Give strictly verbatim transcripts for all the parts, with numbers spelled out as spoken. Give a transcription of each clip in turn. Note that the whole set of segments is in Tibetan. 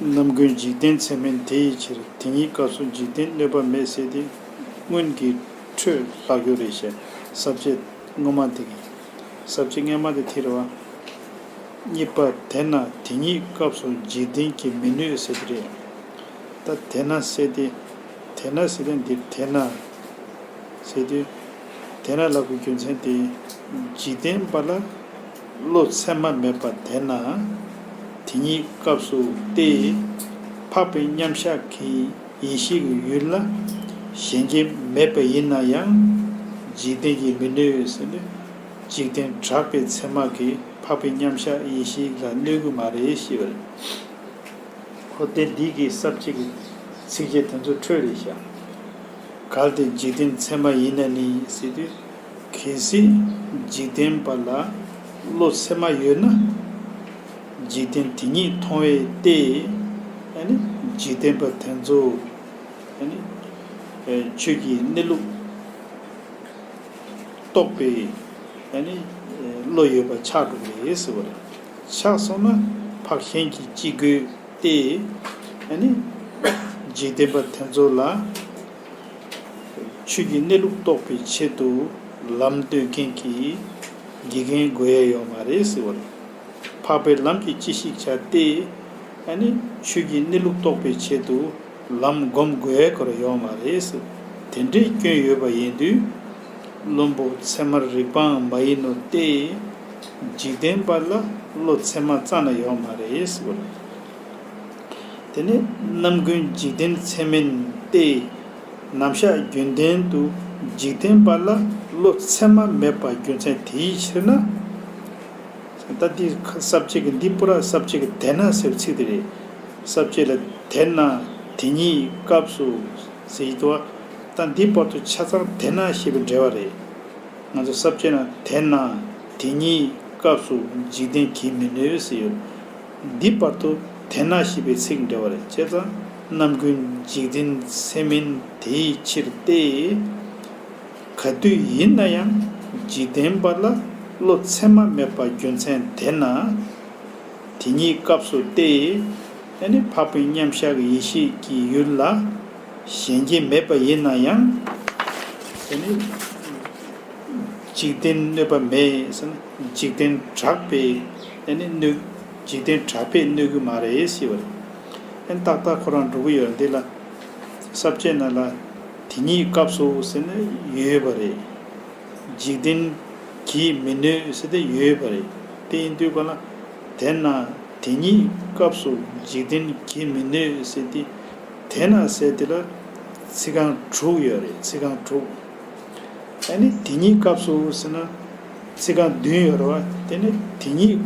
རྣམ་ཀུན་འཇིག་རྟེན་ཚད་མིན་དེ་ཡི་ཕྱིར། དེ་ཉིད་སྐབས་སུ་འཇིག་རྟེན་གནོད་པ་མེད་ཟེར་ཏེ། སྔོན་གྱི་འཕྲོས་ལྷག་ཡོད་རེད་ཤག། ས་བཅད་སྔོན་མ་དེ་གི། ས་བཅད་སྔོན་མ་དེ་དེ་རེད་བ། གཉིས་པ་དེས་ན་དེ་ཉིད་སྐབས་སུ་འཇིག་རྟེན་གྱིས་མི་གནོད་ཟེར་དེ་རེད། ད་དེས་ན་ཟེར་ཏེ། དེས་ན་ཟེར་ཏེ་འདིར་དེས་ན། ཟེར་དུས། དེས་ན་ལབ་པའི་རྒྱུ་མཚན་དེ། འཇིག་རྟེན་པ་ལ་བློ་ཚད་མ་མེད་པ་དེས་ན། དེ་ཉིད་སྐབས་སུ་སྟེ། འཕགས་པའི་མཉམ་གཞག་གི་ཡེ་ཤེས་ཀྱི་ཡུལ་ལ་གཞན་སྐྱེ་མེད་པ་ཡིན་ན་ཡང་། འཇིག་རྟེན་གྱིས་མི་གནོད་ཟེར་ནས། འཇིག་རྟེན་གྲགས་པའི་ཚད་མ་གིས་འཕགས་པའི་མཉམ་གཞག་ཡེ་ཤེས་ལ་གནོད་ཀྱི་མ་རེད་ཞེས་པ་རེད། འོ་དེ་འདི་གི་ས་བཅད་ཀྱི་ཚིགས་བཅད་དེ་ཚོ་འཕྲོས་རེད་ཤག། གལ་ཏེ་འཇིག་རྟེན་ཚད་མ་ཡིན་ན་ནི་ཟེར་དུས། གལ་སྲིད་འཇིག་རྟེན་པ་ལ་བློ་ཚད་མ་ཡོད་ན། འཇིག་རྟེན་དེ་ཉིད་མཐོང་བས་ཏེ། ཨ་ནི་འཇིག་རྟེན་པ་དེ་ཚོ། ཨ་ནི་ཆོས་ཀྱི་གནས་ལུགས་རྟོགས་པའི་ཨ་ནི་བློ་ཡོད་པ་ཆགས་འགྲོ་གི་རེད་ཟེར་བ་རེད། ཆགས་སོང་ན་འཕགས་གཞན་གྱིས་ཅི་དགོས་ཏེ། ཨ་ནི་འཇིག་རྟེན་པ་དེ་ཚོ་ལ་ཆོས་ཀྱི་གནས་ལུགས་རྟོགས་པའི་ཆེད་དུ་ལམ་སྟོན་མཁན་གྱི་དགེ་རྒན་དགོས་ཡ་ཡོད་མ་རེད་ཟེར་བ་རེད། འཕགས་པའི་ལམ་གྱིས་ཅི་ཞིག་བྱ་སྟེ། ཨ་ནི་ཆོས་ཀྱི་གནས་ལུགས་རྟོགས་པའི་ཆེད་དུ་ལམ་སྒོམ་དགོས་ཡ་ཁོ་རང་ཡོད་མ་རེད་ཟེར། དེ་འདྲའི་སྐྱོན་ཡོད་པ་ཡིན་དུས། བླུན་པོ་ཚད་མར་རིགས་པའང་མ་ཡིན་ནོ་སྟེ། འཇིག་རྟེན་པ་ལ་བློ་ཚད་མ་རྩ་ནས་ཡོད་མ་རེད་ཟེར་བ་རེད། དེ་ནས་རྣམ་ཀུན་འཇིག་རྟེན་ཚད་མིན་ཏེ། ནམ་ཞག་རྒྱུན་ལྡན་དུ་འཇིག་རྟེན་པ་ལ་བློ་ཚད་མ་མེད་པ་རྒྱུ་མཚན་དེའི་ཕྱིར་ན། ད་འདི་ས་བཅད་ཀྱི་འདི་པུ་ར་ས་བཅད་ཀྱི་དེས་ན་ཟེར་བའི་ཚིག་དེ་རེད། ས་བཅད་ལ་དེས་ན་དེ་ཉིད་སྐབས་སུ་ཟེར་གྱི་འདུག་བ། ད་འདི་བར་དུ་ཆ་ཚང་དེས་ན་ཞེས་པའི་འགྲེལ་བ་རེད། ང་ཚོ་ས་བཅད་ན་དེས་ན་དེ་ཉིད་སྐབས་སུ་འཇིག་རྟེན་གྱིས་མི་གནོད་ཟེར་ཡོད། འདི་བར་དུ་དེས་ན་ཞེས་པའི་ཚིག་འབྲེལ་བ་རེད། བྱས་ཙང་རྣམ་ཀུན་འཇིག་རྟེན་ཚད་མིན་དེའི་ཕྱིར་ཏེ། ག་དུས་ཡིན་ན་ཡང་འཇིག་རྟེན་པ་ལ་བློ་ཚད་མ་མེད་པ་རྒྱུ་མཚན་དེས་ན། དེ་ཉིད་སྐབས་སུ་སྟེ། ཨ་ནི་འཕགས་པའི་མཉམ་གཞག་གི་ཡེ་ཤེས་ཀྱི་ཡུལ་ལ་གཞན་སྐྱེ་མེད་པ་ཡིན་ན་ཡང་། ཨ་ནི་འཇིག་རྟེན་གནོད་པ་མེད་ཟེར་ན། འཇིག་རྟེན་གྲགས་པས་ཨ་ནི་གནོད། འཇིག་རྟེན་གྲགས་པས་གནོད་ཀྱི་མ་རེད་ཟེར་བ་རེད། ཨ་ནི་ཏག་ཏག་ཁོ་རང་འགྲོ་གི་ཡོད་འདི་ལ། ས་བཅད་ནང་ལ་དེ་ཉིད་སྐབས་སུ་ཟེར་ན་ཡོད་པ་རེད། འཇིག་རྟེན་གྱིས་མི་གནོད་ཟེར་ཏེ་ཡོད་པ་རེད། དེ་ཡིན་དུས་ག་ལ། དེས་ན་དེ་ཉིད་སྐབས་སུ་འཇིག་རྟེན་གྱིས་མི་གནོད་ཟེར་ཏེ། དེས་ན་ཟེར་དེ་ལ་ཚིག་རྐང་དྲུག་ཡོད་རེད། ཚིག་རྐང་དྲུག། ཨ་ནི་དེ་ཉིད་སྐབས་སུ་ཟེར་ན་ཚིག་རྐང་བདུན་ཡོད་རེད་བ། དེ་ནི་དེ་ཉིད་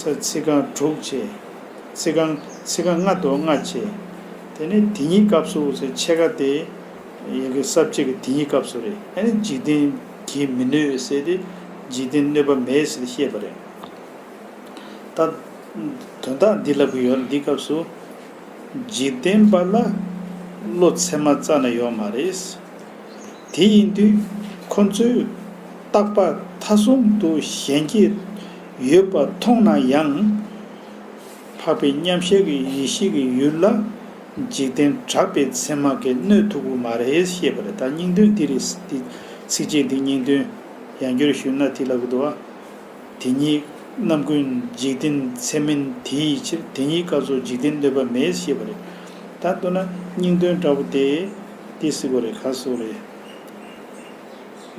ཚིག་རྐང་དྲུག་བྱས། ཚིག་རྐང་ཚིག་རྐང་ལྔ་དང་ལྔ་བྱས། དེ་ནི་དེ་ཉིད་སྐབས་སུ་ཟེར་ཕྱེད་ཀ་དེ། ཡ་གི་ས་བཅད་ཀྱི་དེ་ཉིད་སྐབས་སུ་རེད། ཨ་ནི་འཇིག་རྟེན་གྱིས་མི་གནོད་ཟེར་ཏེ། འཇིག་རྟེན་གནོད་པ་མེད་ཟེར་ཏེ་བཤད་པ་རེད། ད་དོན་དག་འདི་ལབ་ཀྱི་ཡོད་ལ། འདི་སྐབས་སུ་འཇིག་རྟེན་པ་ལ་བློ་ཚད་མ་རྩ་ནས་ཡོད་མ་རེད། དེ་ཡིན་དུས་ཁོ་ཚོས་རྟག་པ་མཐའ་གསུམ་དུ་གཞན་སྐྱེ་ཡོད་པ་མཐོང་ན་ཡང་། འཕགས་པའི་མཉམ་གཞག་གི་ཡེ་ཤེས་ཀྱི་ཡུལ་ལ་འཇིག་རྟེན་གྲགས་པའི་ཚད་མ་གིས་གནོད་ཐུབ་ཀྱི་མ་རེད་ཞེས་པ་རེད། ད་སྙིང་དོན་འདི་རེད། འདི་ཚིགས་བཅད་འདི་སྙིང་དོན་ཡང་བསྐྱར་ཞུས་ན་དེ་ལབ་ཀྱི་འདུག་བ། དེ་ཉིད་རྣམ་ཀུན་འཇིག་རྟེན་ཚད་མིན་དེ་ཡི་ཕྱིར། དེ་ཉིད་སྐབས་སུ་འཇིག་རྟེན་གནོད་པ་མེད་ཞེས་པ་རེད། ད་མདོར་ན་སྙིང་དོན་འདྲ་པོ་དེ་དེ་ཟེར་དགོས་རེད། ག་ཟེར་དགོས་རེད།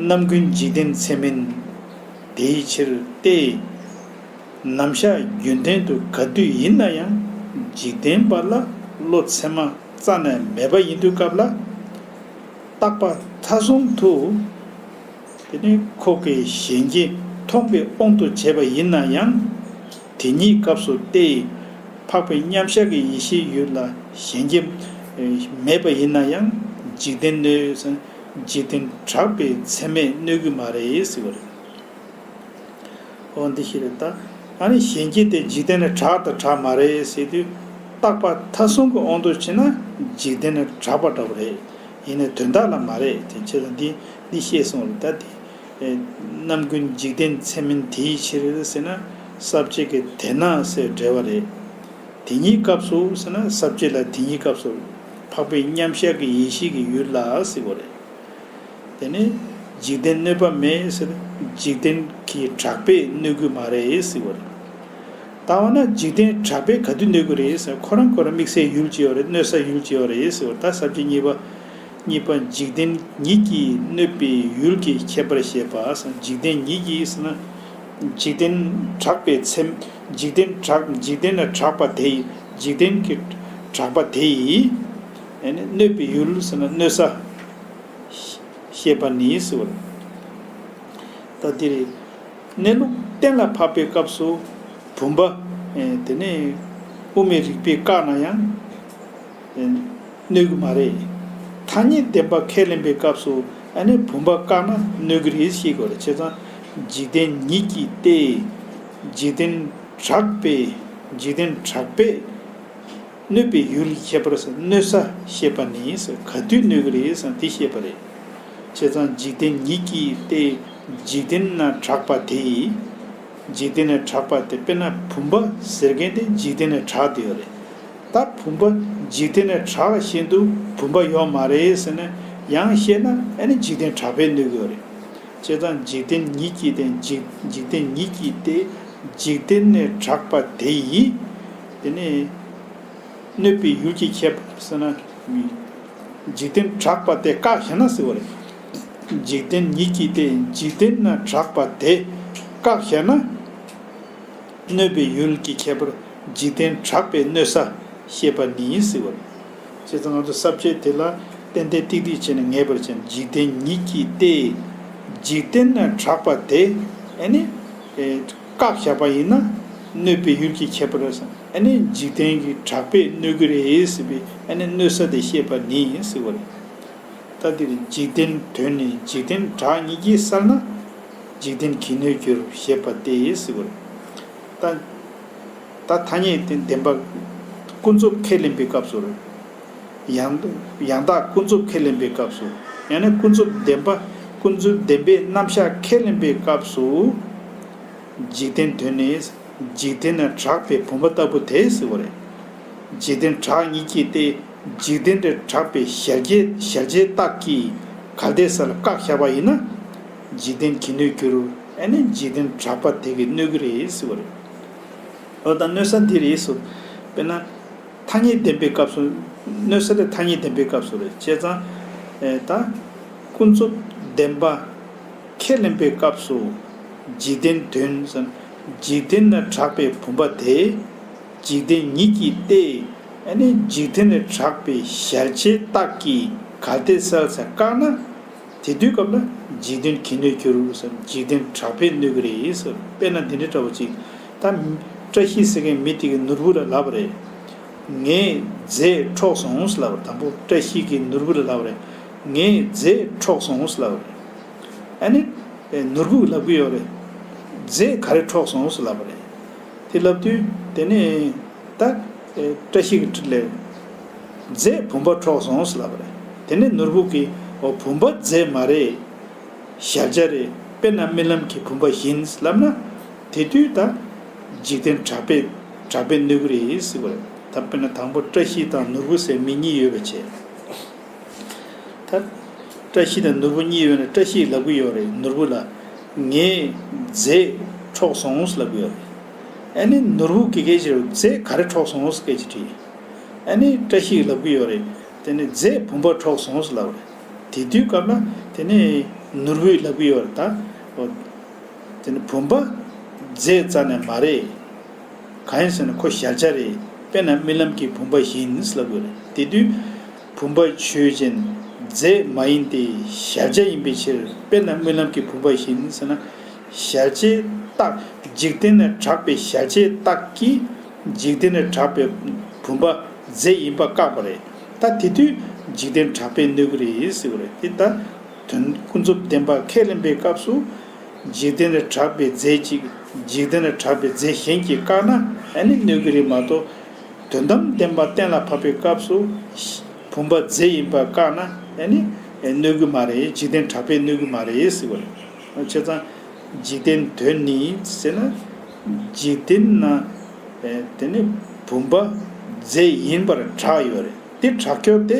རྣམ་ཀུན་འཇིག་རྟེན་ཚད་མིན་དེ་ཡི་ཕྱིར་ཏེ། ནམ་ཞག་རྒྱུན་ལྡན་དུ་ག་དུས་ཡིན་ན་ཡང་འཇིག་རྟེན་པ་ལ་བློ་ཚད་མ་རྩ་ནས་མེད་པ་ཡིན་དུས་སྐབས་ལ། རྟག་པ་མཐའ་གསུམ་དུ། དེ་ནི་ཁོ་གིས་གཞན་སྐྱེ་མཐོང་བའི་དབང་དུ་བྱས་པ་ཡིན་ན་ཡང་། དེ་ཉིད་སྐབས་སུ་སྟེ། འཕགས་པའི་མཉམ་གཞག་གི་ཡེ་ཤེས་ཡུལ་ལ་གཞན་སྐྱེ་མེད་པ་ཡིན་ན་ཡང་། འཇིག་རྟེན་གནོད། འཇིག་རྟེན་གྲགས་པའི་ཚད་མས་གནོད་ཀྱི་མ་རེད་ཟེར་བ་རེད། འོ་འདི་ཞིག་རེད་ད། ཨ་ནི་གཞན་སྐྱེ་དེ་འཇིག་རྟེན་ནི་གྲགས་དང་གྲགས་མ་རེད་ཟེར་དུས། རྟག་པ་མཐའ་གསུམ་གྱི་དབང་དུ་བྱས་ན་འཇིག་རྟེན་ནི་གྲགས་པ་འདྲ་བོ་རེད། ཡིན་ནའི་དོན་དག་ལ་མ་རེད། དེ་བྱས་ཙང་འདི་འདི་ཤེས་སོང་རེད་ད་དེ། རྣམ་ཀུན་འཇིག་རྟེན་ཚད་མིན་དེ་ཡི་ཕྱིར་ཟེར་ན། ས་བཅད་ཀྱི་དེས་ན་ཟེར་འགྲེལ་བ་རེད། དེ་ཉིད་སྐབས་སུ་ཟེར་ན་ས་བཅད་ལ་དེ་ཉིད་སྐབས་སུ་འཕགས་པའི་མཉམ་གཞག་གི་ཡེ་ཤེས་ཀྱི་ཡུལ་ལ་ཟེར་བ་རེད། དེ་ནས་འཇིག་རྟེན་གནོད་པ་མེད་ཟེར་འཇིག་རྟེན་གྱི་དྲག་པས་གནོད་ཀྱི་མ་རེད་ཟེར་བ་རེད། ད་འོ་ན་འཇིག་རྟེན་དྲག་པས་ག་དུས་གནོད་ཀྱི་རེད་ཟེར་ཁོ་རང་ཁོ་རང་དམིགས་བསལ་ཡུལ་གཅིག་ཡོད་རེད། གནོད་ས་ཡུལ་གཅིག་ཡོད་རེད་ཟེར་བ། ད་ས་བཅད་གཉིས་པ། གཉིས་པ་འཇིག་རྟེན་ཉིད་ཀྱིས་གནོད་པའི་ཡུལ་གྱི་ཁྱད་པར་བཤད་པ། འཇིག་རྟེན་ཉིད་ཀྱིས་ཟེར་ན། འཇིག་རྟེན་དྲག་པའི་ཚེ། འཇིག་རྟེན་དྲག་འཇིག་རྟེན་ལ་དྲག་པ་དེ་ཡིས། འཇིག་རྟེན་གྱི་དྲག་པ་དེ་ཡིས། ཨ་ནི་གནོད་པའི་ཡུལ་ཟེར་ན་གནོད་ས་བཤད་པ་ནི་ཟེར་བ་རེད། ད་འདིར། གནས་ལུགས་གཏན་ལ་ཕབ་པའི་སྐབས་སུ་བུམ་པ། ཨེ་དེ་ནས་དབུ་མའི་རིགས་པས་བཀག་ན་ཡང་། ཨེ་གནོད་ཀྱི་མ་རེད། ཐ་སྙད་བདེན་པ་ཁས་ལེན་པའི་སྐབས་སུ་ཨ་ནི་བུམ་པ་བཀག་ན་གནོད་ཀྱི་རེད་ཞེས་དགོས་རེད། བྱས་ཙང་འཇིག་རྟེན་ཉིད་ཀྱིས་ཏེ། འཇིག་རྟེན་དྲག་པས། འཇིག་རྟེན་དྲག་པས། གནོད་པའི་ཡུལ་གྱི་ཁྱད་པར་ཟེར་གནོད་ས་བཤད་པ་ནི་ཟེར་ག་དུས་གནོད་ཀྱི་རེད་ཟེར་འདི་བཤད་པ་རེད། བྱས་ཙང་འཇིག་རྟེན་ཉིད་ཀྱིས་ཏེ། འཇིག་རྟེན་ན་དྲག་པ་དེ་ཡིས། འཇིག་རྟེན་ན་དྲག་པ་དེ་དཔེར་ན་བུམ་པ་ཟེར་མཁན་དེ་འཇིག་རྟེན་ན་དྲག་བསྡད་ཡོད་རེད། ད་བུམ་པ་འཇིག་རྟེན་ན་དྲག་བཞིན་དུ་བུམ་པ་ཡོད་མ་རེད་ཟེར་ནས་ཡང་བཤད་ན་ཨ་ནི་འཇིག་རྟེན་དྲག་པས་གནོད་ཀྱི་ཡོད་རེད། བྱས་ཙང་འཇིག་རྟེན་ཉིད་ཀྱིས་ཏེ། འཇིག་འཇིག་རྟེན་ཉིད་ཀྱིས་ཏེ། འཇིག་རྟེན་ན་དྲག་པ་དེ་ཡིས། དེ་ནས། གནོད་པའི་ཡུལ་གྱི་ཁྱད་པར་ཟེར་ན། འཇིག་རྟེན་དྲག་པ་དེ་བཀག་བཞག་ན་ཟེར་བ་རེད། འཇིག་རྟེན་ཉིད་ཀྱིས་ཏེ་འཇིག་རྟེན་ན་དྲག་པ་དེ་བཀག་བཞག་ན། གནོད་པའི་ཡུལ་གྱི་ཁྱད་པར་འཇིག་རྟེན་དྲག་པས་གནོད་ས་བཤད་པ་ནི་ཟེར་བ་རེད། བྱས་ཙང་ང་ཚོ་ས་བཅད་དེ་ལ་ཏན་ཏན་ཏིག་ཏིག་བྱས་ནས་ངེས་པར་བྱས་ན། འཇིག་རྟེན་ཉིད་ཀྱིས་ཏེ། འཇིག་རྟེན་ན་དྲག་པ་དེ་ཨ་ནི། ཨེ། བཀག་བཞག་པ་ཡིན་ན། གནོད་པའི་ཡུལ་གྱི་ཁྱད་པར་ཟེར། ཨ་ནི་འཇིག་རྟེན་གྱི་དྲག་པས་གནོད་ཀྱི་རེད་ཟེར་བའི་ཨ་ནི་གནོད་ས་དེ་བཤད་པ་ནི་ཟེར་བ་རེད། ད་འདིར་འཇིག་རྟེན་དོན་ནི་འཇིག་རྟེན་དྲག་ཉིད་ཀྱིས་བསལ་ན། འཇིག་རྟེན་གྱིས་གནོད་འགྱུར་ཞེས་པ་སྟེ་ཟེར་བ་རེད། ད་ད་ཐ་སྙད་དེ་བདེན་པ་ཀུན་རྫོབ་ཁས་ལེན་པའི་སྐབས་སུ་རེད། ཡང་ཡང་དག་ཀུན་རྫོབ་ཁས་ལེན་པའི་སྐབས་སུ། ཡང་ན་ཀུན་རྫོབ་བདེན་པ་ཀུན་རྫོབ་བདེན་པའི་རྣམ་གཞག་ཁས་ལེན་པའི་སྐབས་སུ། འཇིག་རྟེན་དོན་ནི་འཇིག་རྟེན་ན་གྲགས་པའི་བུམ་པ་ལྟ་བུ་དེ་ཟེར་བ་རེད། འཇིག་རྟེན་གྲགས་ཉིད་ཀྱིས་ཏེ། འཇིག་རྟེན་དུ་གྲགས་པའི་གཞལ་བྱའི་གཞལ་བྱའི་རྟགས་ཀྱིས་གལ་ཏེ་ས་ལ་བཀག་བཞག་པ་ཡིན་ན། འཇིག་རྟེན་གྱིས་གནོད་འགྱུར། ཨ་ནི་འཇིག་རྟེན་གྲགས་པ་དེ་གིས་གནོད་ཀྱི་རེད་ཟེར་བ་རེད། འོ་ད་གནོད་ས་འདི་རེད་ཟེར། དཔེར་ན། ཐ་སྙད་བདེན་པའི་སྐབས་སུ། གནོད་ས་དེ་ཐ་སྙད་བདེན་པའི་སྐབས་སུ་རེད། བྱས་ཙང་། ཨེ་ད། ཀུན་རྫོབ་བདེན་པ་ཁས་ལེན་པའི་སྐབས་སུ། འཇིག་རྟེན་དོན་ཟེར། འཇིག་རྟེན་ན་གྲགས་པའི་བུམ་པ་དེ། འཇིག་རྟེན་ཉིད་ཀྱིས་ཏེ། ཨ་ནི་འཇིག་རྟེན་ན་གྲགས་པའི་གཞལ་བྱའི་རྟགས་ཀྱིས་གལ་ཏེ་ས་ལ་བཀག་ན། དེ་དུས་སྐབས་ལ་འཇིག་རྟེན་གྱིས་གནོད་འགྱུར་ཟེར། འཇིག་རྟེན་གྲགས་པས་གནོད་ཀྱི་རེད་ཟེར། དཔེར་ན་འདི་འདྲ་འདྲ་བོ་ཅིག་ད་བཀྲ་ཤིས་ཟེར་མཁན་མི་དེ་གིས་ནོར་བུ་ལ་ལབ་པ་རེད། ངའི་རྫས་འཕྲོག་སོང་ཟེར་ལབ་པ་རེད། དང་པོ་བཀྲ་ཤིས་ཀྱིས་ནོར་བུ་ལ་ལབ་པ་རེད། ངའི་རྫས་འཕྲོག་སོང་ཟེར་ལབ་པ་རེད། ཨ་ནི། ཨེ་ནོར་བུས་ལབ་ཀྱི་ཡོད་རེད། རྫས་ག་རེ་འཕྲོག་སོང་ཟེར་ལབ་པ་རེད། དེ་ལབ་དུས་དེ་ནས་ད་ཨེ་བཀྲ་ཤིས་ཀྱིས་དྲིས་ལན། རྫས་བུམ་པ་འཕྲོག་སོང་ཟེར་ལབ་པ་རེད། དེ་ནས་ནོར་བུ་གིས་འོ་བུམ་པ་རྫས་མ་རེད། གཞལ་བྱ་རེད། དཔེར་ན་རྨི་ལམ་གྱི་བུམ་པ་བཞིན་ལབ་ན། དེ་དུས་ད་འཇིག་རྟེན་གྲགས་པས་གྲགས་པས་གནོད་ཀྱི་རེད་ཟེར་བ་རེད། ད་དཔེར་ན་དང་པོ་བཀྲ་ཤིས་དང་ནོར་བུ་ཟེར་མི་གཉིས་ཡོད་པ་བྱས། ད། བཀྲ་ཤིས་དང་ནོར་བུ་གཉིས་ཡོད་ན་བཀྲ་ཤིས་ལབ་ཀྱི་ཡོད་རེད། ནོར་བུ་ལ། ངའི་རྫས་འཕྲོག་སོང་ལབ་ཀྱི་ཡོད་རེད། ཨ་ནི་ནོར་བུ་གིས་སྐད་ཆ་རེད། རྫས་ག་རེ་འཕྲོག་སོང་སྐད་ཆ་དྲིས། ཨ་ནི་བཀྲ་ཤིས་ལབ་ཀྱི་ཡོད་རེད། དེ་ནས་རྫས་བུམ་པ་འཕྲོག་སོང་ལབ་རེད། དེ་དུས་སྐབས་ལ་དེ་ནས་ནོར་བུས་ལབ་ཀྱི་ཡོད་རེད་ད། དེ་ནི་བུམ་པ་རྫས་རྩ་ནས་མ་རེད། གང་ཡིན་ཟེར་ན་ཁོ་གཞལ་བྱ་རེད། དཔེར་ན་རྨི་ལམ་གྱི་བུམ་པ་བཞིན་ལབ་དགོས་རེད། དེ་དུས་བུམ་པ་ཆོས་ཅན། རྫས་མ་ཡིན་ཏེ་གཞལ་བྱ་ཡིན་པའི་ཕྱིར། དཔེར་ན་རྨི་ལམ་གྱི་བུམ་པ་བཞིན་ཟེར་ན། གཞལ་བྱའི་རྟགས། འཇིག་རྟེན་ན་གྲགས་པའི་གཞལ་བྱའི་རྟགས་ཀྱིས་འཇིག་རྟེན་ན་གྲགས་པའི་བུམ་པ་རྫས་ཡིན་པ་བཀག་པ་རེད། ད་དེ་དུས་འཇིག་རྟེན་གྲགས་པས་གནོད་ཀྱི་རེད་ཟེར་བ་རེད། དེ་ད། དོན་ཀུན་རྫོབ་བདེན་པ་ཁས་ལེན་པའི་སྐབས་སུ། འཇིག་རྟེན་ལ་གྲགས་པའི་རྫས་གཅིག་འཇིག་རྟེན་ལ་གྲགས་པའི་རྫས་གཞན་གྱིས་བཀག་ན་ཨ་ནི་གནོད་ཀྱི་རེད་མ་གཏོགས། དོན་དམ་བདེན་པ་གཏན་ལ་ཕབ་པའི་སྐབས་སུ། བུམ་པ་རྫས་ཡིན་པ་བཀག་ན་ཨ་ནི་གནོད་ཀྱི་མ་རེད། འཇིག་རྟེན་གྲགས་པས་གནོད་ཀྱི་མ་རེད་ཟེར་བ་རེད། བྱས་ཙང་། འཇིག་རྟེན་དོན་ནི་ཟེར་ན། འཇིག་རྟེན་ན། དེ་ནི་ བུམ་པ་རྫས་ཡིན་པར་གྲགས་ཡོད་རེད། དེ་གྲགས་ཁྱོད་དེ་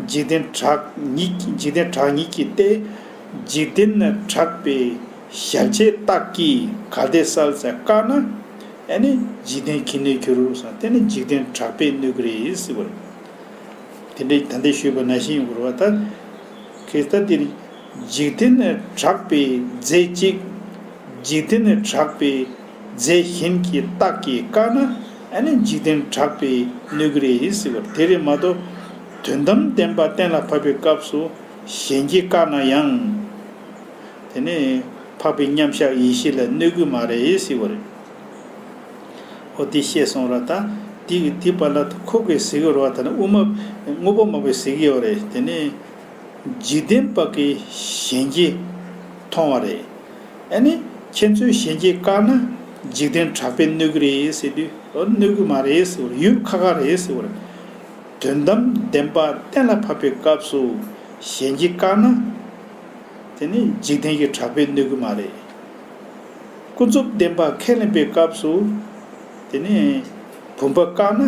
འཇིག་རྟེན་གྲགས་ཉིད་འཇིག་རྟེན་གྲགས་ཉིད་ཀྱི་སྟེ། འཇིག་རྟེན་ན་གྲགས་པའི་གཞལ་བྱའི་རྟགས་ཀྱིས་གལ་ཏེ་སལ་ཟེར་བཀག་ན། ཨ་ནི་འཇིག་རྟེན་གྱི་གནོད་འགྱུར་རོ་ཟེར། དེ་ནི་འཇིག་རྟེན་གྲགས་པས་གནོད་ཀྱི་རེད་ཟེར་བ་རེད། དེ་འདྲའི་ད་ལྟའི་ཞུས་པ་ནང་བཞིན་ཡོང་དགོས་རེད་བ། ད་གལ་ཏེ་འདིར་འཇིག་རྟེན་གྲགས་པའི་རྫས་གཅིག་འཇིག་རྟེན་གྲགས་པའི་རྫས་གཞན་གྱི་རྟགས་ཀྱིས་བཀག་ན། ཨ་ནི་འཇིག་རྟེན་གྲགས་པས་གནོད་ཀྱི་རེད་ཟེར་བ་རེད། དེ་རེད་མ་གཏོགས་དོན་དམ་བདེན་པ་གཏན་ལ་ཕབ་པའི་སྐབས་སུ་གཞན་གྱིས་བཀག་ན་ཡང་། དེ་ནས་འཕགས་པའི་མཉམ་གཞག་ཡེ་ཤེས་ལ་གནོད་ཀྱི་མ་རེད་ཟེར་བ་རེད། འོ་དེ་བཤད་སོང་ར། ད་དེ་དེ་བར་ལ་ཁོ་གིས་ཟེར་གྱི་རེད་བ། ད་ནི་དབུ་མ་དངོས་པོ་མ་བུས་ཟེར་གྱི་ཡོད་རེད། དེ་ནས་འཇིག་རྟེན་པ་གིས་གཞན་གྱིས་མཐོང་བ་རེད། ཨ་ནི་ཁྱེད་ཚོས་གཞན་གྱིས་བཀག་ན་འཇིག་རྟེན་གྲགས་པས་གནོད་ཀྱི་རེད་ཟེར་དུས། འོ་གནོད་ཀྱི་མ་རེད་ཟེར་བ་རེད། ཡུལ་ཁ་ཁ་རེད་ཟེར་བ་རེད། དོན་དམ་བདེན་པ་གཏན་ལ་ཕབ་པའི་སྐབས་སུ་གཞན་གྱིས་བཀག་ན། དེ་ནི་འཇིག་རྟེན་གྱི་གྲགས་པས་གནོད་ཀྱི་མ་རེད། ཀུན་རྫོབ་བདེན་པ་ཁས་ལེན་པའི་སྐབས་སུ། དེ་ནི་བུམ་པ་བཀག་ན།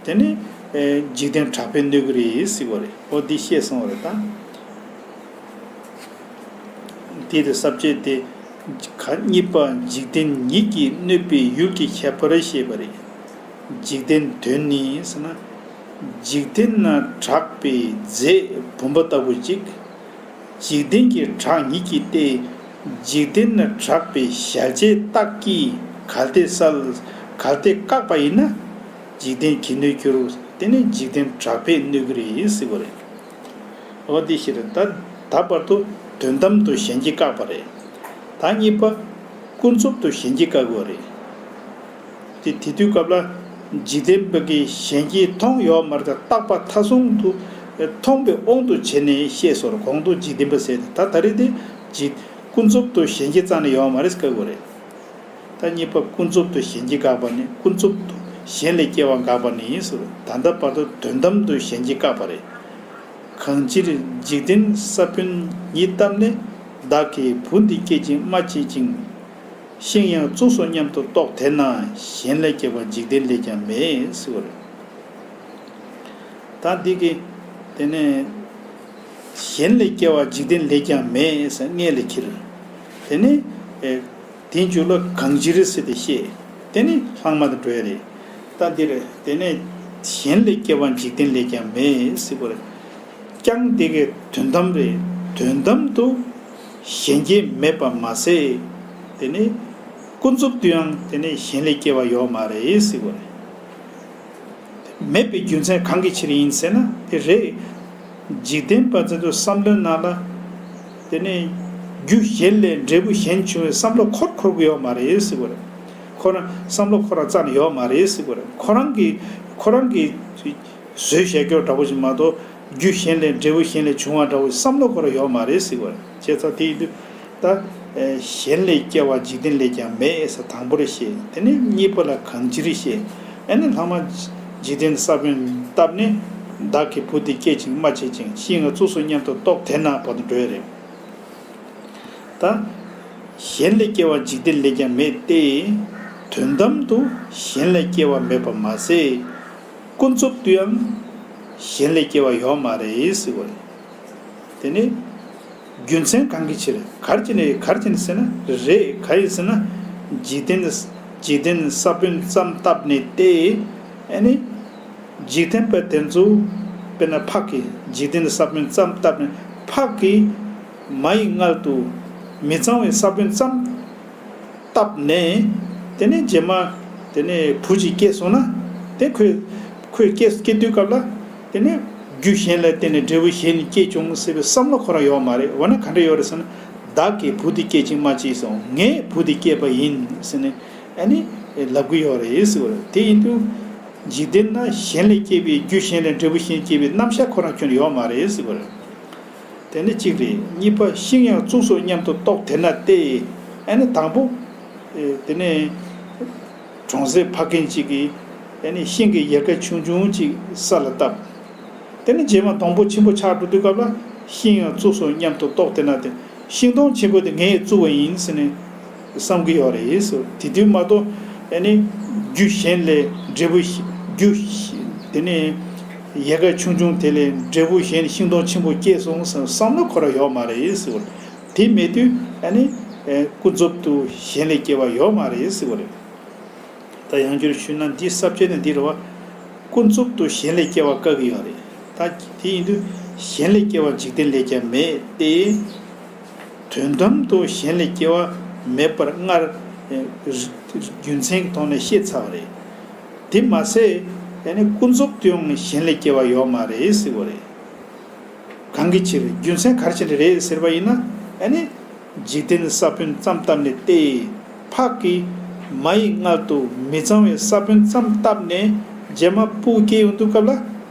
དེ་ནི་ཨེ་འཇིག་རྟེན་གྲགས་པས་གནོད་ཀྱི་རེད་ཟེར་བ་རེད། འོ་འདི་བཤད་སོང་བ་རེད་ད། དེ་དེ་ས་བཅད་དེ། ག་གཉིས་པ་འཇིག་རྟེན་ཉིད་ཀྱིས་གནོད་པའི་ཡུལ་གྱི་ཁྱད་པར་བཤད་པ་རེད། འཇིག་རྟེན་དོན་ནི་ཟེར་ན། འཇིག་རྟེན་ན་གྲགས་པའི་རྫས་བུམ་པ་ལྟ་བུ་ཅིག་འཇིག་རྟེན་གྱི་གྲགས་ཉིད་ཀྱི་སྟེ། འཇིག་རྟེན་ན་གྲགས་པའི་གཞལ་བྱའི་རྟགས་ཀྱིས་གལ་ཏེ་སལ། གལ་ཏེ་བཀག་པ་ཡིན་ན། འཇིག་རྟེན་གྱི་གནོད་འགྱུར། དེ་ནི་འཇིག་རྟེན་གྲགས་པས་གནོད་ཀྱི་རེད་ཟེར་བ་རེད། འོ་དེ་ཕྱིར་ད་ད་བར་དུ་དོན་དམ་དུ་གཞན་གྱིས་བཀག་པ་རེད། ད་གཉིས་པ་ཀུན་རྫོབ་ཏུ་གཞན་གྱིས་བཀག་དགོས་རེད། དེ་དེ་དུས་སྐབས་ལ་འཇིག་རྟེན་པ་གིས་གཞན་གྱིས་མཐོང་ཡོད་མ་རེད། ད་རྟག་པ་མཐའ་སོང་དུ་མཐོང་པའི་དབང་དུ་བྱས་ནས་བཤད་སོང་ར། གོང་དུ་འཇིག་རྟེན་པ་ཟེར་ཏེ། ད་ད་རེས་དེ་འཇིག་ཀུན་རྫོབ་ཏུ་གཞན་གྱིས་རྩ་ནས་ཡོད་མ་རེད་བཀག་དགོས་རེད། ད་གཉིས་པ་ཀུན་རྫོབ་ཏུ་གཞན་གྱིས་བཀག་པ་ནི། ཀུན་རྫོབ་ཏུ་གཞན་ལས་སྐྱེ་བ་འགག་པ་ནི་ཡིན་ཟེར། ད་ལྟ་བར་དུ་དོན་དམ་དུ་གཞན་གྱིས་བཀག་པ་རེད། གང་ཕྱིར་འཇིག་རྟེན་ས་བོན་ཉིད་བཏབ་ནས། བདག་གི་བུ་འདི་སྐྱེད་ཅིང་མ་བྱེད་ཅིང་། ཤིང་ཡང་བཙུགས་སོ་སྙམ་དུ་རྟོག་དེས་ན། གཞན་ལས་སྐྱེ་བ་འཇིག་རྟེན་ལས་ཀྱང་མེད་ཟེར་བ་རེད། ད་འདི་གི་དེ་ནས་གཞན་ལས་སྐྱེ་བ་འཇིག་རྟེན་ལས་ཀྱང་མེད་ཟེར་མངལ་ལས་ཁྱེར། དེ་ནས་ཨེ་དེ་མཇུག་ལ་གང་ཕྱིར་ཟེར་ཏེ་བཤད། དེ་ནས་ལྷག་མ་དང་འགྲོ་ཡ་རེད། ད་འདིར་དེ་ནས་གཞན་ལས་སྐྱེ་བ་འཇིག་རྟེན་ལས་ཀྱང་མེད་ཟེར་བ་རེད། ཀྱང་དེ་གའི་དོན་དམ་རེད། དོན་དམ་དུ་གཞན་སྐྱེ་མེད་པ་མ་ཟད། དེ་ནི་ཀུན་རྫོབ་ཏུ་ཡང་དེ་ནི་གཞན་ལས་སྐྱེ་བ་ཡོད་མ་རེད་ཟེར་བ་རེད། མེད་པའི་རྒྱུ་མཚན་གང་གི་ཕྱིར་ཡིན་ཟེར་ན། དེ་རེད། འཇིག་རྟེན་པ་ཚོའི་བསམ་བློའི་ནང་ལ། དེ་ནི་རྒྱུ་གཞན་ལས་འབྲས་བུ་གཞན་བྱུང་བའི་བསམ་བློ་འཁོར་འཁོར་གྱི་ཡོད་མ་རེད་ཟེར་བ་རེད། ཁོ་རང་བསམ་བློ་ཁོ་རང་རྩ་ནས་ཡོད་མ་རེད་ཟེར་བ་རེད། ཁོ་རང་གི་ཁོ་རང་གི་བཟོས་བཞག་རྒྱུ་འདྲ་པོ་ཞིག་མ་གཏོགས། རྒྱུ་གཞན་ལས་འབྲས་བུ་གཞན་ལས་བྱུང་བ་འདྲ་བོའི་བསམ་བློ་ཁོ་རང་ཡོད་མ་རེད་ཟེར་བ་རེད། བྱས་ཙང་དེ་ཡིན་དུས་ད་གཞན་ལས་སྐྱེ་བ་འཇིག་རྟེན་ལས་ཀྱང་མེད་ཟེར་དང་པོར་བཤད། དེ་ནས་གཉིས་པ་ལ་གང་ཕྱིར་བཤད། ཨ་ནི་ལྷག་མ་འཇིག་རྟེན་ས་བོན་བཏབ་ནས། བདག་གི་བུ་འདི་སྐྱེད་ཅིང་མ་བྱེད་ཅིང་། ཤིང་ཡང་བཙུགས་སོ་སྙམ་དུ་རྟོག་དེས་ན་བར་དུ་འགྲོ་ཡ་རེད། ད་གཞན་ལས་སྐྱེ་བ་འཇིག་རྟེན་ལས་ཀྱང་མེད་དེ། དོན་དམ་དུ་གཞན་ལས་སྐྱེ་བ་མེད་པ་མ་ཟད། ཀུན་རྫོབ་ཏུ་ཡང་གཞན་ལས་སྐྱེ་བ་ཡོད་མ་རེད་ཟེར་བ་རེད། དེ་ནི་རྒྱུ་མཚན་གང་གི་ཕྱིར། ག་རེ་བྱས་ནས་ག་རེ་བྱས་ནས་ཟེར་ན། རེད། ག་རེ་ཟེར་ན། འཇིག་རྟེན་འཇིག་རྟེན་ས་བོན་ཙམ་བཏབ་ནས་ཏེ། ཨ་ནི་འཇིག་རྟེན་པ་དེ་ཚོ་དཔེར་ན་ཕག་གིས་འཇིག་རྟེན་ས་བོན་ཙམ་བཏབ་ནས། ཕག་གིས་མ་ཡི་མངལ་དུ་མི་གཙང་བའི་ས་བོན་ཙམ་བཏབ་ནས། དེ་ནས་རྗེས་མ་དེ་ནས་བུ་ཅིག་སྐྱེས་སོང་ན། དེ་ཁོས་ཁོས་སྐྱེས་སྐྱེ་དུས་སྐབས་ལ། དེ་ནས་རྒྱུ་གཞན་ལ་བརྟེན་ནས་འབྲས་བུ་གཞན་སྐྱེས་བྱུང་ཟེར་བའི་བསམ་བློ་ཁོ་རང་ཡོད་མ་རེད། འོ་ན་ག་འདྲ་ཡོད་རེད་ཟེར་ན། བདག་གིས་བུ་འདི་སྐྱེད་ཅིང་མ་བྱས་སོ། ངས་བུ་འདི་སྐྱེས་པ་ཡིན་ཟེར་ནས་ཨ་ནི་ལབ་གི་ཡོད་རེད་ཟེར་བ་རེད། དེ་ཡིན་དུས་འཇིག་རྟེན་ན་གཞན་ལས་སྐྱེས་པའི་རྒྱུ་གཞན་ལས་འབྲས་བུ་གཞན་སྐྱེས་པའི་རྣམ་གཞག་ཁོ་རང་ཁྱོན་ནས་ཡོད་མ་རེད་ཟེར་བ་རེད། དེ་ནི་གཅིག་རེད། གཉིས་པ་ཤིང་ཡང་བཙུགས་སོ་སྙམ་དུ་རྟོག་དེས་ན་སྟེ། ཨ་ནི་དང་པོ། ཨེ་དེ་ནས་གྲོང་གསེབ་ཕ་རྒན་གཅིག་གིས་ཨ་ནི་ཤིང་གི་ཡལ་ག་ཆུང་ཆུང་གཅིག་ས་ལ་བཏབ། དེ་ནི་རྗེས་མ་སྡོང་པོ་ཆེན་པོ་ཆགས་འགྲོ་དུས་སྐབས་ལ། ཤིང་ཡང་བཙུགས་སོ་སྙམ་དུ་རྟོག་དེས་ན་སྟེ། ཤིང་སྡོང་ཆེན་པོ་དེ་ངས་བཙུགས་པ་ཡིན་ཟེར་ནས་བསམ་གྱི་ཡོད་རེད་ཟེར། དེ་དུས་མ་གཏོགས་ཨ་ནི་རྒྱུ་གཞན་ལས་འབྲས་བུ་ རྒྱུ། དེ་ནས་ཡལ་ག་ཆུང་ཆུང་དེ་ལས་འབྲས་བུ་གཞན་ཤིང་སྡོང་ཆེན་པོ་སྐྱེས་སོང་བསམ་བསམ་བློ་འཁོར་བ་ཡོད་མ་རེད་ཟེར་བ་རེད། དེ་མེད་དུས་ཨ་ནི་ཀུན་རྫོབ་ཏུ་གཞན་ལས་སྐྱེ་བ་ཡོད་མ་རེད་ཟེར་བ་རེད། ད་ཡང་བསྐྱར་ཞུས་ན་འདི་ས་བཅད་ནི་འདི་རེད་བ། ཀུན་རྫོབ་ཏུ་གཞན་ལས་སྐྱེ་བ་དཀའ་གི་ཡོད་རེད། ད་དེ་ཡིན་དུས་གཞན་ལས་སྐྱེ་བ་འཇིག་རྟེན་ལས་ཀྱང་མེད་དེ། དོན་དམ་དུ་གཞན་ལས་སྐྱེ་བ་མེད་པར་སྔར་རྒྱུ་མཚན་གྱི་ཐོག་ནས་བཤད་ཚར་བ་རེད། དེ་མ་ཟད་ཡང་ནི་ཀུན་རྫོབ་ཏུ་ཡང་གཞན་ལས་སྐྱེ་བ་ཡོད་མ་རེད་ཟེར་བ་རེད། གང་གི་ཕྱིར་རྒྱུ་མཚན་ག་རེ་བྱས་ནས་རེད་ཟེར་བ་ཡིན་ན། ཨ་ནི་འཇིག་རྟེན་ས་བོན་ཙམ་བཏབ་ནས་ཏེ། ཕག་གིས་མ་ཡི་མངལ་དུ་མི་གཙང་བའི་ས་བོན་ཙམ་བཏབ་ནས་རྗེས་མ་བུ་སྐྱེ་ཡོང་དུས་སྐབས་ལ།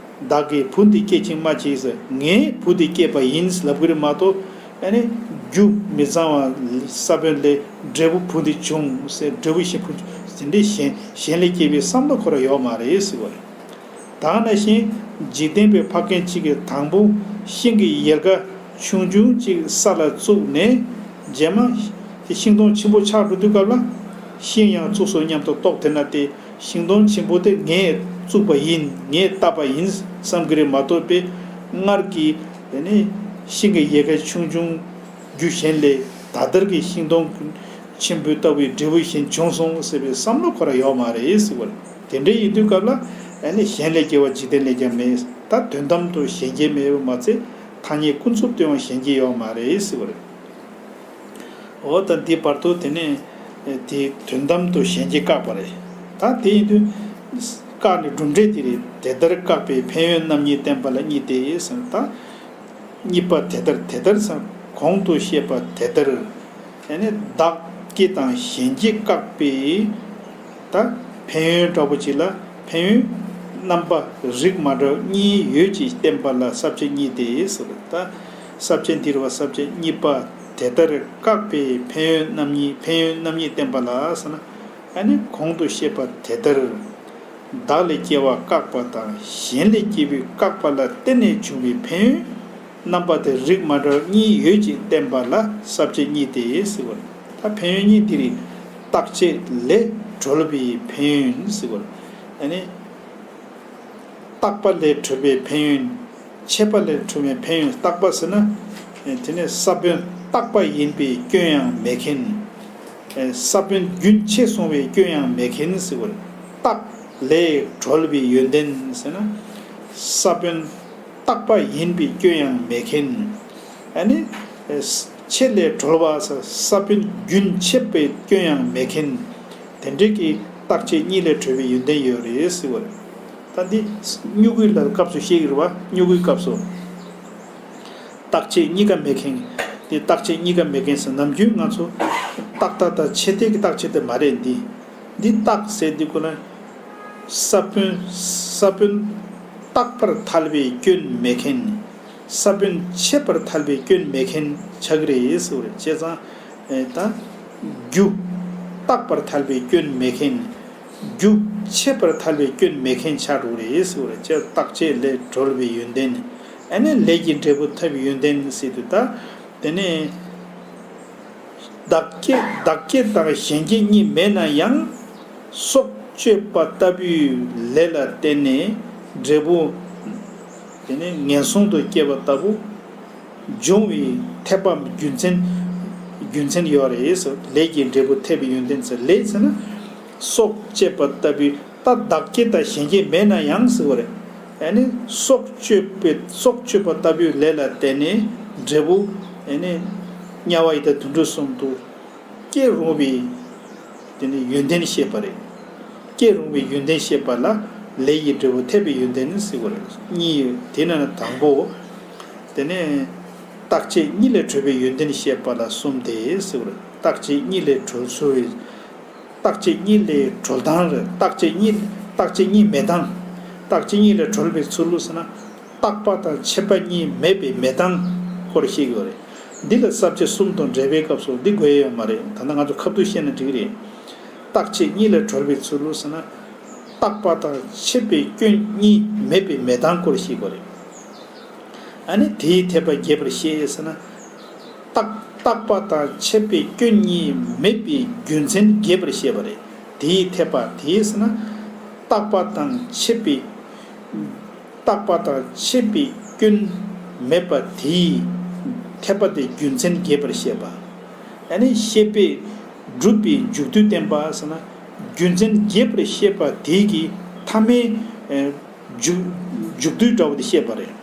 བདག་གིས་བུ་འདི་སྐྱེད་ཅིང་མ་བྱས་ཟེར། ངས་བུ་འདི་སྐྱེས་པ་ཡིན་ལབ་ཀྱི་རེད་མ་གཏོགས། ཨ་ནི་རྒྱུ་མི་གཙང་བ་ས་བོན་ལས་འབྲས་བུ་བུ་འདི་བྱུང་ཟེར། འབྲས་བུ་གཞན་བུ་དེ་འདྲའི་གཞན་གཞན་ལས་སྐྱེས་པའི་བསམ་བློ་འཁོར་བ་ཡོད་མ་རེད་ཟེར་བ་རེད། ད་ག་ནང་བཞིན་འཇིག་རྟེན་པའི་ཕ་རྒན་གཅིག་གིས་དང་པོ་ཤིང་གི་ཡལ་ག་ཆུང་ཆུང་གཅིག་ས་ལ་བཙུགས་ནས། རྗེས་མ་དེ་ཤིང་སྡོང་ཆེན་པོ་ཆགས་འགྲོ་དུས་སྐབས་ལ། ཤིང་ཡང་བཙུགས་སོ་སྙམ་དུ་རྟོགས། དེ་ན་དེ་ཤིང་སྡོང་ཆེན་པོ་དེ་ངས་བཙུགས་པ་ཡིན། ངས་བཏབ་པ་ཡིན་བསམ་གྱི་རེད་མ་གཏོགས་པའི། སྔར་གྱི་དེ་ནི་ཤིང་གི་ཡལ་ག་ཆུང་ཆུང་རྒྱུ་གཞན་ལས་ད་ལྟར་གྱི་ཤིང་སྡོང་ཆེན་པོ་ལྟ་བུའི་འབྲས་བུ་གཞན་བྱུང་སོང་ཟེར་བའི་བསམ་བློ་འཁོར་བ་ཡོད་མ་རེད་ཟེར་བ་རེད། དེ་འདྲ་ཡིན་དུས་སྐབས་ལ་ཨ་ནི་གཞན་ལས་སྐྱེ་བ་འཇིག་རྟེན་ལས་ཀྱང་མེད། ད་དོན་དམ་དུ་གཞན་སྐྱེ་མེད་པ་མ་ཚད་ཐ་སྙད་ཀུན་རྫོབ་ཏུ་ཡང་གཞན་སྐྱེ་ཡོད་མ་རེད་ཟེར་བ་རེད། འོ་ད་འདི་བར་དུ་དེ་ནས་དེ་དོན་དམ་དུ་གཞན་སྐྱེ་བཀག་པ་རེད། ད་དེ་ཡིན་དུས་བཀག་ནས་གྲུབ་འབྲས་དེ་རེད། དེ་ལྟར་བཀག་པའི་ཕན་ཡོན་རྣམ་གཉིས་བསྟན་པ་ལ་གཉིས་ཏེ་ཟེར། ད་གཉིས་པ་དེ་ལྟར། དེ་ལྟར་ཟེར་གོང་དུ་བཤད་པ་དེ་ལྟར། ཡང་ནི་བདག་སྐྱེ་དང་གཞན་སྐྱེ་བཀག་པའི་ད་ཕན་ཡོན་འདྲ་པོ་ཅིག་ལ། ཕན་ཡོན་རྣམ་པ་རིགས་མ་འདྲ་གཉིས་ཡོད་ཅེས་བསྟན་པ་ལ་ས་བཅད་གཉིས་ཏེ་ཟེར། ད་ས་བཅད་འདི་རུ་བ་ས་བཅད་གཉིས་པ་དེ་ལྟར་བཀག་པའི་ཕན་ཡོན་རྣམ་གཉིས། ཕན་ཡོན་རྣམ་གཉིས་བསྟན་པ་ལ་ཟེར་ན། ཨ་ནི་གོང་དུ་བཤད་པ་དེ་ལྟར། བདག་ལས་སྐྱེ་བ་བཀག་པ་དང་གཞན་ལས་སྐྱེ་བའི་བཀག་པ་ལ་བརྟེན་ནས་བྱུང་བའི་ཕན་ཡོན་རྣམ་པ་དེ་རིགས་མ་འདྲ་གཉིས་ཡོད་ཅེས་བསྟན་པ་ལ་ས་བཅད་གཉིས་ཏེ་ཟེར་བ་རེད། ད་ཕན་ཡོན་གཉིས་འདི་རེད། བརྟག་དཔྱད་ལས་གྲོལ་བའི་ཕན་ཡོན་ཟེར་བ་རེད། ཨ་ནི་བརྟག་པ་ལས་གྲོལ་བའི་ཕན་ཡོན། དཔྱད་པ་ལས་གྲོལ་བའི་ཕན་ཡོན། བརྟག་པ་ཟེར་ན། དེ་ནི་ས་བོན་བརྟག་པ་ཡིན་པའི་སྐྱོན་ཡང་མེད་མཁན། ས་བོན་རྒྱུན་ཆད་སོང་བའི་སྐྱོན་ཡང་མེད་མཁན་ཟེར་བ་རེད། བརྟག་ལས་གྲོལ་བའི་ཡོན་ཏན་ཟེར་ན། ས་བོན་བརྟག་པ་ཡིན་པའི་སྐྱོན་ཡང་མེད་མཁན། ཨ་ནི། དཔྱད་ལས་གྲོལ་བ་ས་ས་བོན་རྒྱུན་ཆད་པའི་སྐྱོན་ཡང་མེད་མཁན། དེ་འདྲའི་གི་བརྟག་དཔྱད་གཉིས་ལས་གྲོལ་བའི་ཡོན་ཏན་ཡོད་རེད་ཟེར་བ་རེད། ད་འདི་སྨྱུ་གུའི་ལ་སྐབས་སུ་བཤད་ཀྱི་རེད་བ། སྨྱུ་གུའི་སྐབས་སུ། བརྟག་དཔྱད་གཉིས་ཀ་མེད་མཁན། དེ་བརྟག་དཔྱད་གཉིས་ཀ་མེད་མཁན་ཟེར། ནམ་རྒྱུན་ང་ཚོ་བརྟག་བརྟག་དང་དཔྱད་དཔྱད་ཀྱི་བརྟག་དཔྱད་དེ་མ་རེད་འདི། འདི་བརྟག་ཟེར་འདི་ཀུན་ལ། ས་བོན་ས་བོན་བརྟག་པར་ཐལ་བའི་སྐྱོན་མེད་མཁན། ས་བོན་ཆད་པར་ཐལ་བའི་སྐྱོན་མེད་མཁན་ཆགས་ཀྱི་རེད་ཟེར་བ་རེད། བྱས་ཙང་ད་རྒྱུ་བརྟག་པར་ཐལ་བའི་སྐྱོན་མེད་མཁན། རྒྱུ་ཆད་པར་ཐལ་བའི་སྐྱོན་མེད་མཁན་ཆགས་འགྲོ་རེད་ཟེར་བ་རེད། བྱས་བརྟག་དཔྱད་ལས་གྲོལ་བའི་ཡོན་ཏན། ཨ་ནི་ལས་ཀྱི་འབྲས་བུ་ཐོབ་པའི་ཡོན་ཏན་ཟེར་དུས་ད། དེ་ནས་བདག་སྐྱེ་བདག་སྐྱེ་དང་གཞན་སྐྱེ་གཉིས་མེད་ན་ཡང་། སྲོག་གཅོད་པ་ལྟ་བུའི་ལས་ལ་བརྟེན་ནས་འབྲས་བུ། དེ་ནས་ངན་སོང་དུ་སྐྱེ་བ་ལྟ་བུ་འབྱུང་བའི་འཐད་པ་རྒྱུ་མཚན་རྒྱུ་མཚན་ཡོད་རེད་ཟེར། ལས་ཀྱི་འབྲས་བུ་ཐོབ་པའི་ཡོན་ཏན་ཟེར། ལས་ཟེར་ན་སྲོག་གཅོད་པ་ལྟ་བུའི། ད་བདག་སྐྱེ་དང་གཞན་སྐྱེ་མེད་ན་ཡང་ཟེར་བ་རེད། ཨ་ནི་སྲོག་གཅོད་པའི་སྲོག་གཅོད་པ་ལྟ་བུའི་ལས་ལ་བརྟེན་ནས་འབྲས་བུ། ཨ་ནི་དམྱལ་བ་ཡི་དྭགས་དུད་འགྲོ་གསུམ་དུ་སྐྱེ་རུང་བའི་དེ་ནི་ཡོན་ཏན་བཤད་པ་རེད། སྐྱེ་རུང་བའི་ཡོན་ཏན་བཤད་པ་ལ་ལས་ཀྱི་འབྲས་བུ་ཐོབ་པའི་ཡོན་ཏན་ཟེར་བ་རེད། གཉིས་ཡོད། དེ་ན་དང་པོ། དེ་ནས་བརྟག་དཔྱད་གཉིས་ལས་གྲོལ་བའི་ཡོན་ཏན་བཤད་པ་ལ་གསུམ་སྟེ་ཟེར་བ་རེད། བརྟག་དཔྱད་གཉིས་ལས་གྲོལ་ཚུལ། བརྟག་དཔྱད་གཉིས་ལས་གྲོལ་སྟངས་རེད། བརྟག་དཔྱད་གཉིས་བརྟག་དཔྱད་གཉིས་མེད་སྟངས། བརྟག་དཔྱད་གཉིས་ལས་གྲོལ་བའི་ཚུལ་ཟེར་ན། བརྟག་པ་དང་དཔྱད་པ་གཉིས་མེད་པའི་མེད་སྟངས་སྐོར་བཤད་ཀྱི་ཡོད་རེད། འདི་ལ་ས་བཅད་གསུམ་དང་འབྲེལ་བའི་སྐབས་སུ་འདི་དགོས་ཡ་ཡོད་མ་རེད། ད་ལྟ་ང་ཚོ་ཁ་བསྡུ་བཤད་ན་འགྲིག་གི་རེད། བརྟག་དཔྱད་གཉིས་ལས་གྲོལ་བའི་ཚུལ་ཟེར་ན། བརྟག་པ་དང་དཔྱད་པའི་སྐྱོན་གཉིས་མེད་པའི་མེད་སྟངས་སྐོར་བཤད་ཀྱི་ཡོད་རེད། ཨ་ནི་དེའི་འཐད་པ་རྒྱས་པར་བཤད་ཟེར་ན། བརྟག་བརྟག་པ་དང་དཔྱད་པའི་སྐྱོན་གཉིས་མེད་པའི་རྒྱུ་མཚན་རྒྱས་པར་བཤད་པ་རེད། དེའི་འཐད་པ་དེས་ཟེར་ན། རྟག་པ་དང་ཆད་པའི། རྟག་པ་དང་ཆད་པའི་སྐྱོན་མེད་པ་དེའི་འཐད་པ་དེ་རྒྱུ་མཚན་རྒྱས་པར་བཤད་པ། ཨ་ནི་ཤེས་པས་སྒྲུབ་པའི་མཇུག་སྡུད་བསྟན་པ་ཟེར་ན། རྒྱུ་མཚན་རྒྱས་པར་བཤད་པ་དེ་གི་མཐའ་མའི་ཨེ་མཇུག་མཇུག་སྡུད་འདྲ་བོ་དེ་བཤད་པ་རེད།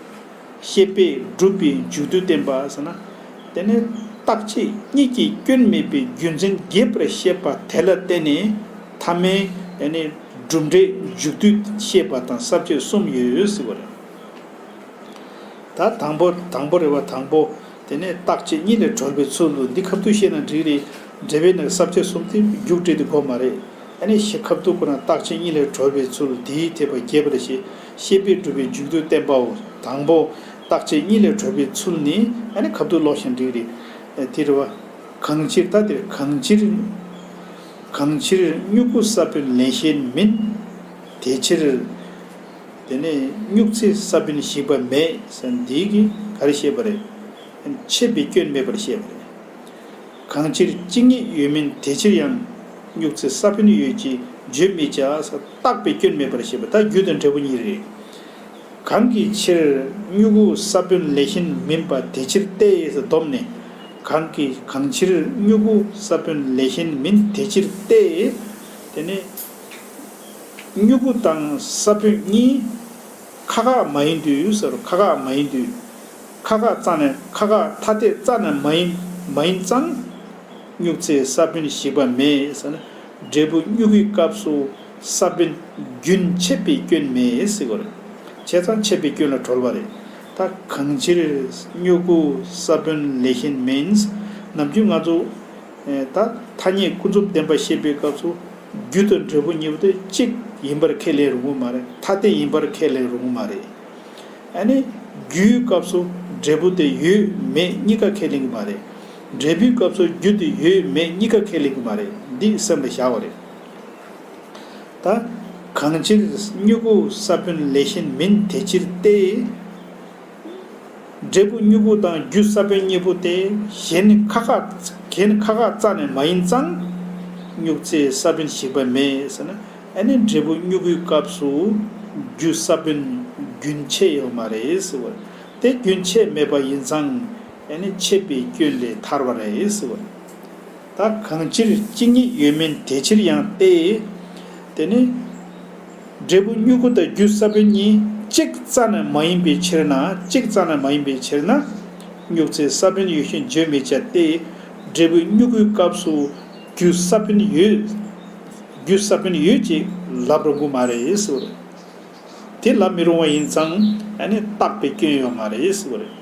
ཤེས་པས་སྒྲུབ་པའི་མཇུག་སྡུད་བསྟན་པ་ཟེར་ན། དེ་ནི་རྟག་ཆད་གཉིས་ཀྱི་སྐྱོན་མེད་པའི་རྒྱུ་མཚན་རྒྱས་པར་བཤད་པ་དེ་ལ་བརྟེན་ནས་མཐའ་མའི་ཨ་ནི་གྲུབ་འབྲས་མཇུག་སྡུད་བཤད་པ་དང་ས་བཅད་གསུམ་ཡོད་ཟེར་བ་རེད། ད་དང་པོ་དང་པོ་རེད་བ། དང་པོ་དེ་ནས་རྟག་ཆད་གཉིས་ལས་གྲོལ་བའི་ཚུལ་ལོ། འདི་ཁ་ཐུག་བཤད་ན་འགྲིག་རེད། འགྲེལ་པའི་ནང་ས་བཅད་གསུམ་དེ་རྒྱུགས་སྤྲད་དེ་དགོས་མ་རེད། ཨ་ནི་ཤེས་ཁ་ཐུག་ཁོ་ན་རྟག་ཆད་གཉིས་ལས་གྲོལ་བའི་ཚུལ་འདིའི་འཐད་པ་རྒྱས་པར་བཤད། ཤེས་པས་སྒྲུབ་པའི་མཇུག་སྡུད་བསྟན་པའོ། དང་པོ་རྟག་ཆད་གཉིས་ལས་གྲོལ་བའི་ཚུལ་ནི་ཨ་ནི་ཁ་ཐུག་ཀློག་ཤིང་འགྲིག་རེད། དེ་རེད་བ། གང་ཕྱིར་ད་དེར་གང་ཕྱིར། གང་ཕྱིར་མྱུ་གུ་ས་བོན་ལས་གཞན་མིན། དེ་ཕྱིར། དེ་ནས་སྨྱུག་ཚེ་ས་བོན་ཞིག་པ་མེད་ཟེར་འདིའི་གི་ག་རེ་བཤད་པ་རེད། ཆད་པའི་སྐྱོན་མེད་པར་བཤད་པ་རེད། གང་ཕྱིར་གཅིག་ཉིད་ཡོད་མིན་དེ་ཕྱིར་ཡང་། སྨྱུག་ཚེ་ས་བོན་ཡོད་ཅེས་བརྗོད་མི་བྱ་ཟེར་བརྟག་པའི་སྐྱོན་མེད་པར་བཤད་པ། ད་རྒྱུ་དང་འབྲས་བུ་གཉིས་རེད། གང་གི་ཕྱིར་སྨྱུ་གུ་ས་བོན་ལས་གཞན་མིན་པ་དེ་ཕྱིར་ཏེ་ཟེར་བསྡོམས་ནས། གང་གི་གང་ཕྱིར་སྨྱུ་གུ་ས་བོན་ལས་གཞན་མིན་དེ་ཕྱིར་ཏེ། དེ་ནས་སྨྱུ་གུ་དང་ས་བོན་གཉིས་ཁ་ཁ་མ་ཡིན་དུས་ཟེར། ཁ་ཁ་མ་ཡིན་དུས། ཁ་ཁ་རྩ་ནས་ཁ་ཁ་ཐ་དད་རྩ་ནས་མ་ཡིན་མ་ཡིན་ཙང་། སྨྱུག་ཚེ་ས་བོན་ཞིག་པ་མེད་ཟེར་ན། འབྲས་བུ་སྨྱུ་གུའི་སྐབས་སུ་ས་བོན་རྒྱུན་ཆད་པའི་སྐྱོན་མེད་ཟེར་བ་རེད། བྱས་ཙང་ཆད་པའི་སྐྱོན་ལ་གྲོལ་བ་རེད། ད་གང་ཕྱིར་སྨྱུ་གུ་ས་བོན་ལས་གཞན་མིན། ནམ་རྒྱུན་ང་ཚོ་ད་ཐ་སྙད་ཀུན་རྫོབ་བདེན་པ་བཤད་པའི་སྐབས་སུ་རྒྱུ་དང་འབྲས་བུ་གཉིས་པོ་དེ་གཅིག་ཡིན་པར་ཁས་ལེན་རུང་གི་མ་རེད། ཐ་དད་ཡིན་པར་ཁས་ལེན་རུང་གི་མ་རེད། ཨ་ནི་རྒྱུའི་སྐབས་སུ་འབྲས་བུ་དེ་ཡོད་མེད་གཉིས་ཀ་ཁས་ལེན་གྱི་མ་རེད། འབྲས་བུའི་སྐབས་སུ་རྒྱུ་དེ་ཡོད་མེད་གཉིས་ཀ་ཁས་ལེན་གྱི་མ་རེད། འདི་སེམས་ལ་བཞག་པ་རེད། ད་གང་ཕྱིར་སྨྱུ་གུ་ས་བོན་ལས་གཞན་མིན་དེ་ཕྱིར་ཏེ། འབྲས་བུ་སྨྱུ་གུ་དང་རྒྱུ་ས་བོན་གཉིས་པོ་དེ་གཞན་ཁ་ཁ་གཞན་ཁ་ཁ་རྩ་ནས་མ་ཡིན་ཙང་། སྨྱུག་ཚེ་ས་བོན་ཞིག་པ་མེད་ཟེར་ན། ཨ་ནི་འབྲས་བུ་སྨྱུ་གུའི་སྐབས་སུ་རྒྱུ་ས་བོན་རྒྱུན་ཆད་ཡོད་མ་རེད་ཟེར་བ། དེ་རྒྱུན་ཆད་མེད་པ་ཡིན་ཙང་ཨ་ནི་ཆད་པའི་སྐྱོན་ལས་ཐར་བ་རེད་ཟེར་བ། ད་གང་ཕྱིར་གཅིག་ཉིད་ཡོད་མིན་དེ་ཕྱིར་ཡང་སྟེ། དེ་ནི་འབྲས་བུ་སྨྱུ་གུ་དང་རྒྱུ་ས་བོན་གཉིས་གཅིག་རྩ་ནས་མ་ཡིན་པའི་ཕྱིར་ན། གཅིག་རྩ་ནས་མ་ཡིན་པའི་ཕྱིར་ན། སྨྱུག་ཚེ་ས་བོན་ཡོད་ཞེས་བརྗོད་མི་བྱ་སྟེ། འབྲས་བུ་སྨྱུ་གུའི་སྐབས་སུ་རྒྱུ་ས་བོན་ཡོད། རྒྱུ་ས་བོན་ཡོད་ཅེས་ལབ་རུང་གི་མ་རེད་ཟེར་བ་རེད། དེ་ལབ་མི་རུང་བ་ཡིན་ཙང་ཨ་ནི་བརྟག་པའི་སྐྱོན་ཡོད་མ་རེད་ཟེར་བ་རེད།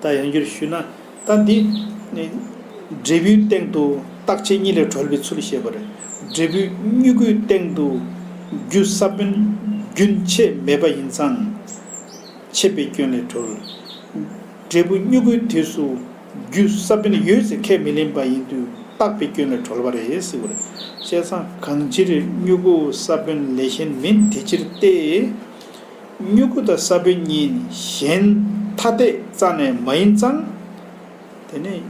ད་ཡང་བསྐྱར་ཞུས་ན། ད་འདི་ནི་འབྲས་བུའི་སྟེང་དུ་རྟག་ཆད་གཉིས་ལས་གྲོལ་བའི་ཚུལ་བཤད་པ་རེད། འབྲས་བུ་སྨྱུ་གུའི་སྟེང་དུ་རྒྱུ་ས་བོན་རྒྱུན་ཆད་མེད་པ་ཡིན་ཙང་། ཆད་པའི་སྐྱོན་ལས་གྲོལ། འབྲས་བུ་སྨྱུ་གུའི་དུས་སུ་རྒྱུ་ས་བོན་ཡོད་ཟེར་ཁས་མི་ལེན་པ་ཡིན་དུས་བརྟག་པའི་སྐྱོན་ལས་གྲོལ་བ་རེད་ཟེར་བ་རེད། བྱས་ཙང་གང་ཕྱིར་སྨྱུ་གུ་ས་བོན་ལས་གཞན་མིན་དེ་ཕྱིར་ཏེ། སྨྱུ་གུ་དང་ས་བོན་གཉིས་གཞན་ཐ་དད་རྩ་ནས་མ་ཡིན་ཙང་། དེ་ནས་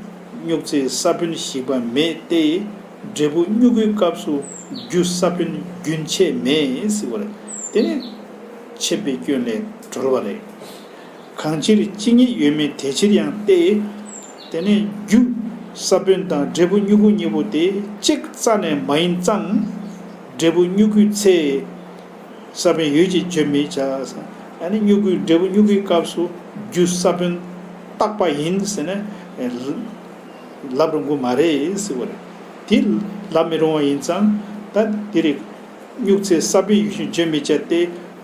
སྨྱུག་ཚེ་ས་བོན་ཞིག་པ་མེད་དེ། འབྲས་བུ་སྨྱུ་གུའི་སྐབས་སུ་རྒྱུ་ས་བོན་རྒྱུན་ཆད་མེད་ཟེར་བ་རེད། དེ་ནས་ཆད་པའི་སྐྱོན་ལས་གྲོལ་བ་རེད། གང་ཕྱིར་གཅིག་ཉིད་ཡོད་མིན་དེ་ཕྱིར་ཡང་སྟེ། དེ་ནས་རྒྱུ་ས་བོན་དང་འབྲས་བུ་སྨྱུ་གུ་གཉིས་པོ་དེ་གཅིག་རྩ་ནས་མ་ཡིན་ཙང་། འབྲས་བུ་སྨྱུ་གུའི་ཚེ་ས་བོན་ཡོད་ཅེས་བརྗོད་མི་བྱ། ཨ་ནི་སྨྱུ་གུའི་འབྲས་བུ་སྨྱུ་གུའི་སྐབས་སུ་རྒྱུ་ས་བོན་རྟག་པ་ཡིན་ཟེར་ནས་ལབ་རུང་གི་མ་རེད་ཟེར་བ་རེད། དེ་ལབ་མི་རུང་བ་ཡིན་ཙང་ད་དེ་རེད། སྨྱུག་ཚེ་ས་བོན་ཡོད་ཞེས་བརྗོད་མི་བྱ་སྟེ།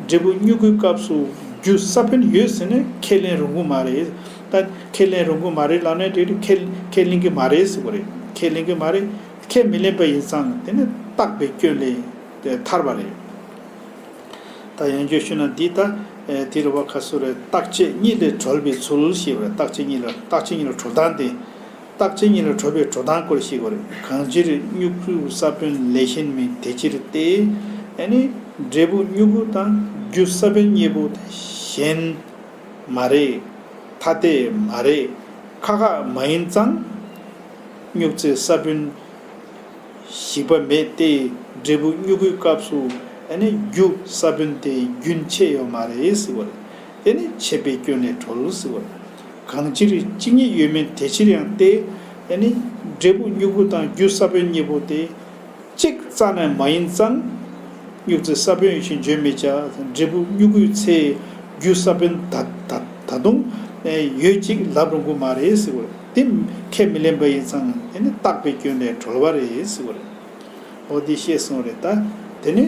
འབྲས་བུ་སྨྱུ་གུའི་སྐབས་སུ་རྒྱུ་ས་བོན་ཡོད་ཟེར་ནས་ཁས་ལེན་རུང་གི་མ་རེད། ད་ཁས་ལེན་རུང་གི་མ་རེད་ལབ་ནས་དེ་ཁས་ཁས་ལེན་གི་མ་རེད་ཟེར་བ་རེད། ཁས་ལེན་གི་མ་རེད། ཁས་མི་ལེན་པ་ཡིན་ཙང་དེ་ནི་བརྟག་པའི་སྐྱོན་ལས་ཐར་བ་རེད། ད་ཡང་བསྐྱར་ཞུས་ན་འདི་ལྟ། དེ་རེད་བ། ཁ་སོ་རེད། རྟག་ཆད་གཉིས་ལས་གྲོལ་བའི་ཚུལ་ཞེས་པ་རེད། རྟག་ཆད་གཉིས་ལ་རྟག་ཆད་གཉིས་ལ་གྲོལ་སྟངས་དེ། རྟག་ཆད་གཉིས་ལ་གྲོལ་བའི་གྲོལ་སྟངས་སྐོར་ཞིག་གོ་རེད། གང་ཕྱིར་སྨྱུ་གུ་ས་བོན་ལས་གཞན་མིན་དེ་ཕྱིར་ཏེ། ཨ་ནི་འབྲས་བུ་སྨྱུ་གུ་དང་རྒྱུ་ས་བོན་གཉིས་པོ་གཞན་མ་རེད། ཐ་དད་མ་རེད། ཁ་ཁ་མ་ཡིན་ཙང་། སྨྱུག་ཚེ་ས་བོན་ཞིག་པ་མེད་དེ། འབྲས་བུ་སྨྱུ་གུའི་སྐབས་སུ་ ཨ་ནི་རྒྱུ་ས་བོན་དེ་རྒྱུན་ཆད་ཡོད་མ་རེད་ཟེར་བ་རེད། དེ་ནི་ཆད་པའི་སྐྱོན་ལས་གྲོལ་ཟེར་བ་རེད། གང་ཕྱིར་གཅིག་ཉིད་ཡོད་མིན་དེ་ཕྱིར་ཡང་སྟེ། ཨ་ནི་འབྲས་བུ་མྱུ་གུ་དང་རྒྱུ་ས་བོན་གཉིས་པོ་དེ་གཅིག་རྩ་ནས་མ་ཡིན་ཙང་། མྱུག་ཚེ་ས་བོན་ཡོད་ཕྱིར་བརྗོད་མི་བྱ། འབྲས་བུ་མྱུ་གུའི་ཚེ་རྒྱུ་ས་བོན་ད་ད་ད་དུང་ཡོད་ཅིག་ལབ་རུང་གི་མ་རེད་ཟེར་བ་རེད། དེ་ཁས་མི་ལེན་པ་ཡིན་ཙང་དེ་ནི་རྟག་པའི་སྐྱོན་ལས་གྲོལ་བ་རེད་ཟེར་བ་རེད། འོ་དེ་ཤེས་སོང་རེད་ད། དེ་ནི་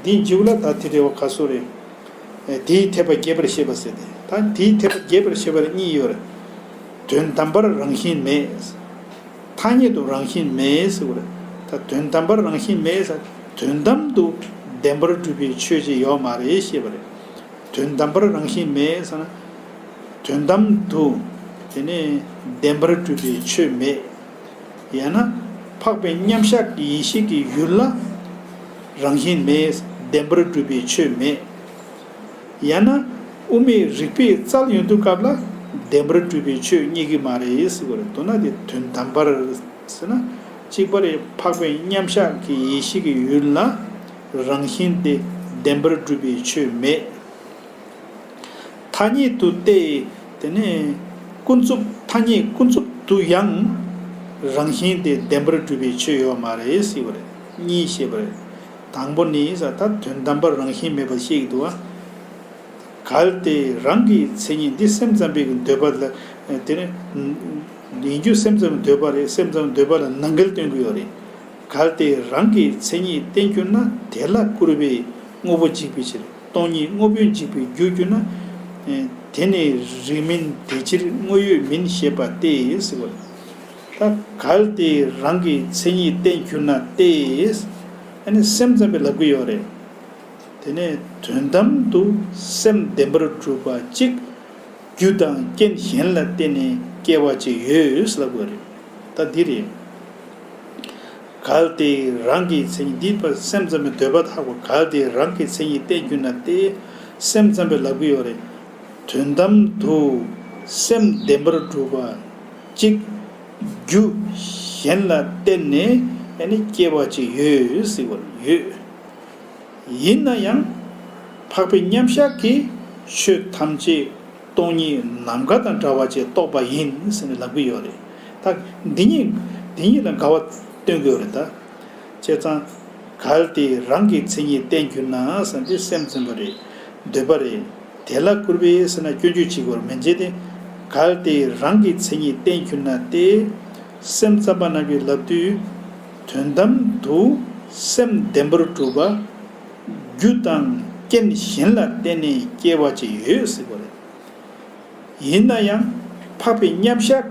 འདིའི་མཇུག་ལ་ད་དེ་འདྲ་བ་ག་སོ་རེད། དེའི་འཐད་པ་རྒྱས་པར་བཤད་པ་ཟེར་ཏེ། ད་དེའི་འཐད་པ་རྒྱས་པར་བཤད་པ་གཉིས་ཡོད་རེད། དོན་དམ་པར་རང་བཞིན་མེད། ཐ་སྙད་དུ་རང་བཞིན་མེད་ཟེར་བ་རེད། ད་དོན་དམ་པར་རང་བཞིན་མེད་ཟེར། དོན་དམ་དུ་བདེན་པར་གྲུབ་པའི་ཆོས་ཅིག་ཡོད་མ་རེད་ཞེས་པ་རེད། དོན་དམ་པར་རང་བཞིན་མེད་ཟེར་ན། དོན་དམ་དུ་དེ་ནི་བདེན་པར་གྲུབ་པའི་ཆོས་མེད། ཡང་ན་འཕགས་པའི་མཉམ་གཞག་གི་ཡེ་ཤེས་ཀྱི་ཡུལ་ལ་རང་བཞིན་མེད། བདེན་པར་གྲུབ་པའི་ཆོས་མེད། ཡང་ན་དབུ་མའི་རིགས་པས་རྩལ་ཡོང་དུས་སྐབས་ལ་བདེན་པར་གྲུབ་པའི་ཆོས་རྙེད་ཀྱི་མ་རེད་ཟེར་བ་རེད། མདོར་ན་དེ་དོན་དམ་པར་ཟེར་ན། གཅིག་པ་རེད། འཕགས་པའི་མཉམ་གཞག་གི་ཡེ་ཤེས་ཀྱི་ཡུལ་ལ་རང་བཞིན་དེ་བདེན་པར་གྲུབ་པའི་ཆོས་མེད། ཐ་སྙད་དུ་སྟེ། དེ་ནས་ཀུན་རྫོབ། ཐ་སྙད་ཀུན་རྫོབ་ཏུ་ཡང་རང་བཞིན་དེ་བདེན་པར་གྲུབ་པའི་ཆོས་ཡོད་མ་རེད་ཟེར་བ་རེད། གཉིས་བཤད་པ་རེད། དང་པོ་ནི་ཟེར། ད་དོན་དམ་པར་རང་བཞིན་མེད་པར་བཤད་ཀྱི་འདུག་བ། གལ་ཏེ་རང་གི་མཚན་ཉིད། འདི་སེམས་ཙམ་པའི་གི་འདོད་པ་ལ། དེ་ནི་ཡིན་རྒྱུ་སེམས་ཙམ་པའི་འདོད་པ་རེད། སེམས་ཙམ་འདོད་པ་ལ་ནང་འགལ་སྟོན་གྱི་ཡོད་རེད། གལ་ཏེ་རང་གི་མཚན་ཉིད་བརྟེན་གྱུར་ན། དེ་ལ་སྐུར་བས་དངོས་པོ་འཇིག་པའི་ཕྱིར། སྟོང་ཉིད་དངོས་པོས་འཇིག་པའི་རྒྱུར་གྱུར་ན། དེ་ནི་རིགས་མིན་དེ་ཕྱིར་དངོས་ཡོད་མིན་ཞེས་པ་སྟེ་ཟེར་བ་རེད། ད་གལ་ཏེ་རང་གི་མཚན་ཉིད་བརྟེན་གྱུར་ན་སྟེ། ཨ་ནི་སེམས་ཙམ་པས་ལབ་ཀྱི་ཡོད་རེད། དེ་ནས་དོན་དམ་དུ་སེམས་བདེན་པར་གྲུབ་པ་གཅིག་རྒྱུ་དང་རྐྱེན་གཞན་ལ་བརྟེན་ནས་སྐྱེ་བ་ཅིག་ཡོད་ལབ་དགོས་རེད། ད་འདི་རེད། གལ་ཏེ་རང་གི་མཚན་ཉིད། འདི་སེམས་ཙམ་པའི་འདོད་པ་དག་པ། གལ་ཏེ་རང་གི་མཚན་ཉིད་བརྟེན་གྱུར་ན་སྟེ། སེམས་ཙམ་པས་ལབ་ཀྱི་ཡོད་རེད། དོན་དམ་དུ་སེམས་བདེན་པར་གྲུབ་པ་གཅིག་རྒྱུ་གཞན་ལ་བརྟེན་ནས་ཨ་ནི་སྐྱེ་བ་ཅིག་ཡོད་ཟེར་བ་ཡོད། ཡིན་ན་ཡང་། འཕགས་པའི་མཉམ་གཞག་གིས་ཆོས་ཐམས་ཅད་སྟོང་ཉིད་ནམ་མཁའ་དང་འདྲ་བ་ཅིག་རྟོགས་པ་ཡིན་ཟེར་ནས་ལབ་ཀྱི་ཡོད་རེད། ད་འདི་གཉིས། འདི་གཉིས་ལ་འགལ་བ་སྟོན་གྱི་ཡོད་རེད་ད། བྱས་ཙང་། གལ་ཏེ་རང་གི་མཚན་ཉིད་བརྟེན་གྱུར་ན་ཟེར་ན་འདི་སེམས་ཙམ་པ་རེད། འདོད་པ་རེད། དེ་ལ་སྐུར་བས་ཟེར་ན་སྐྱོན་བརྗོད་བྱེད་ཀྱི་ཡོད་རེད། མི་འདོད་དེ། གལ་ཏེ་རང་གི་མཚན་ཉིད་བརྟེན་གྱུར་ན་སྟེ། སེམས་ཙམ་པ་རྣམས་ཀྱིས་ལབ་དུས། དོན་དམ་དུ་སེམས་བདེན་པར་གྲུབ་པ་རྒྱུ་དང་རྐྱེན་གཞན་ལ་བརྟེན་ནས་སྐྱེ་བ་ཅིག་ཡོད་ཟེར་བ་རེད། ཡིན་ན་ཡང་། འཕགས་པའི་མཉམ་གཞག་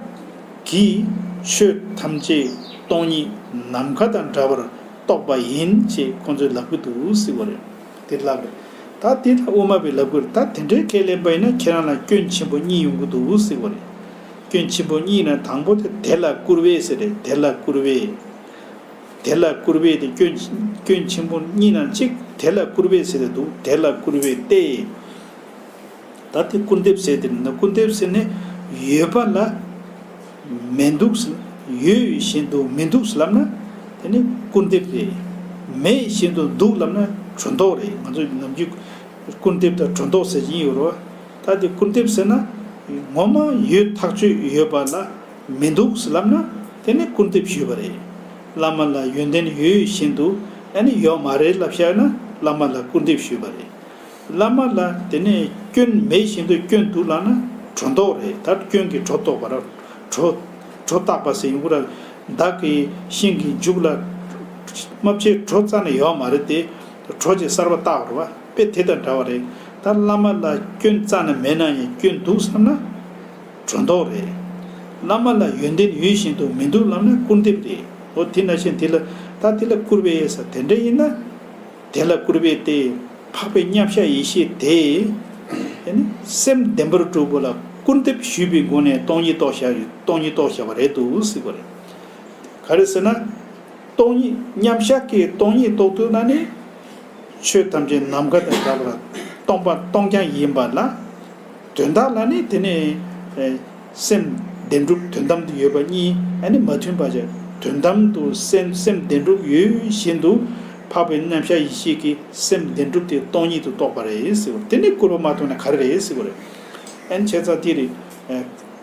གིས་ཆོས་ཐམས་ཅད་སྟོང་ཉིད་ནམ་མཁའ་དང་འདྲ་བར་རྟོགས་པ་ཡིན་ཅེས་ཁོང་ཚོས་ལབ་ཀྱི་འདུག་ཟེར་བ་རེད། དེ་ལབ་རེད། ད་དེ་ལ་དབུ་མ་པས་ལབ་དགོས་རེད། ད་དེ་འདྲའི་ཁས་ལེན་པ་ཡིན་ན་ཁྱེད་རང་ལ་སྐྱོན་ཆེན་པོ་གཉིས་ཡོང་གི་འདུག་ཟེར་བ་རེད། སྐྱོན་ཆེན་པོ་གཉིས་ན་དང་པོ་དེ་དེ་ལ་སྐུར་བས་ཟེར་རེད། དེ་ལ་སྐུར་བས། དེ་ལ་སྐུར་བས་དེ་སྐྱོན། སྐྱོན་ཆེན་པོ་གཉིས་ན་གཅིག་དེ་ལ་སྐུར་བས་ཟེར་རེད་འདུག་དེ་ལ་སྐུར་བས་ཏེ། ད་དེ་སྐུར་འདེབས་ཟེར་དེ་ན། སྐུར་འདེབས་ཟེར་ནས་ཡོད་པ་ལ་མི་འདུག་ཟེར། ཡོད་བཞིན་དུ་མི་འདུག་ཟེར་ལབ་ན་དེ་ནི་སྐུར་འདེབས་རེད། མེད་བཞིན་དུ་འདུག་ལབ་ན་སྒྲོ་འདོགས་རེད། ང་ཚོ་ནམ་རྒྱུན་སྐུར་འདེབས་དང་སྒྲོ་འདོགས་ཟེར་གྱིན་ཡོད་རེད་བ། ད་དེ་སྐུར་འདེབས་ཟེར་ན་ངོ་མ་ཡོད་ཐག་ཆོད་ཡོད་པ་ལ་མི་འདུག་ཟེར་ལབ་ན་དེ་ནི་སྐུར་འདེབས་ཞུས་པ་རེད། བླ་མ་ལ་ཡོན་ཏན་ཡོད་བཞིན་དུ་ཨ་ནི་ཡོད་མ་རེད་ལབ་བཞག་ན་བླ་མ་ལ་སྐུར་འདེབས་ཞུས་པ་རེད། བླ་མ་ལ་དེ་ནས་སྐྱོན་མེད་བཞིན་དུ་སྐྱོན་འདུག་ལབ་ན་སྒྲོ་འདོགས་རེད། ད་སྐྱོན་གྱི་སྒྲོ་འདོགས་པ་ར། སྒྲོ། སྒྲོ་བཏགས་པ་ཟེར་ཡོང་གི་ར། བདག་གི་ཤིང་གི་མཇུག་ལ་རྨ་བྱའི་སྒྲོ་རྩ་ནས་ཡོད་མ་རེད་དེ། སྒྲོ་ཅིག་གསར་པ་བཏགས་པ་རེད་བ། དཔེ་དེ་དང་འདྲ་བ་རེད། ད་བླ་མ་ལ་སྐྱོན་རྩ་ནས་མེད་ན་ཡང་སྐྱོན་འདུག་བསམ་ན་སྒྲོ་འདོགས་རེད། བླ་མ་ལ་ཡོན་ཏན་ཡོད་བཞིན་དུ་མི་འདུག་ལབ་ན་སྐུར་འདེབས་རེད། འོ་དེ་ནང་བཞིན་དེ་ལ། ད་དེ་ལ་སྐུར་བས་ཟེར་དེ་འདྲ་ཡིན་ན། དེ་ལ་སྐུར་བས་ཏེ། འཕགས་པའི་མཉམ་གཞག་ཡེ་ཤེས་དེ། ཨ་ནི་སེམས་བདེན་པར་གྲུབ་པ་ལ་སྐུར་འདེབས་ཞུས་པའི་སྒོ་ནས་སྟོང་ཉིད་རྟོགས་བཞག་སྟོང་ཉིད་རྟོགས་བཞག་པ་རེད་འདུག་ཟེར་བ་རེད། ག་རེ་ཟེར་ན། སྟོང་ཉིད། མཉམ་གཞག་གིས་སྟོང་ཉིད་རྟོགས་ཐུབ་ན་ནི། ཆོས་ཐམས་ཅད་ནམ་མཁའ་དང་འདྲ་བར་སྟོང་པ་སྟོང་རྐྱང་ཡིན་པ་ལ། དོན་དག་ལ་ནི་དེ་ནི། ཨེ། སེམས་བདེན་གྲུབ་དོན་དམ་དུ་ཡོད་པ་གཉིས་ཨ་ནི་མ་མཐུན་པ་བྱས། དོན་དམ་དུ་སེམས། སེམས་བདེན་གྲུབ་ཡོད་བཞིན་དུ་ འཕགས་པའི་མཉམ་གཞག་ཡེ་ཤེས་ཀྱི་སེམས་བདེན་གྲུབ་དེ་སྟོང་ཉིད་དུ་རྟོགས་པ་རེད་ཟེར་བ། དེ་ནི་སྐུར་བ་མ་ཐོབ་ན་ག་རེ་རེད་ཟེར་བ་རེད། ཨན་བྱས་ཙང་དེ་རེད།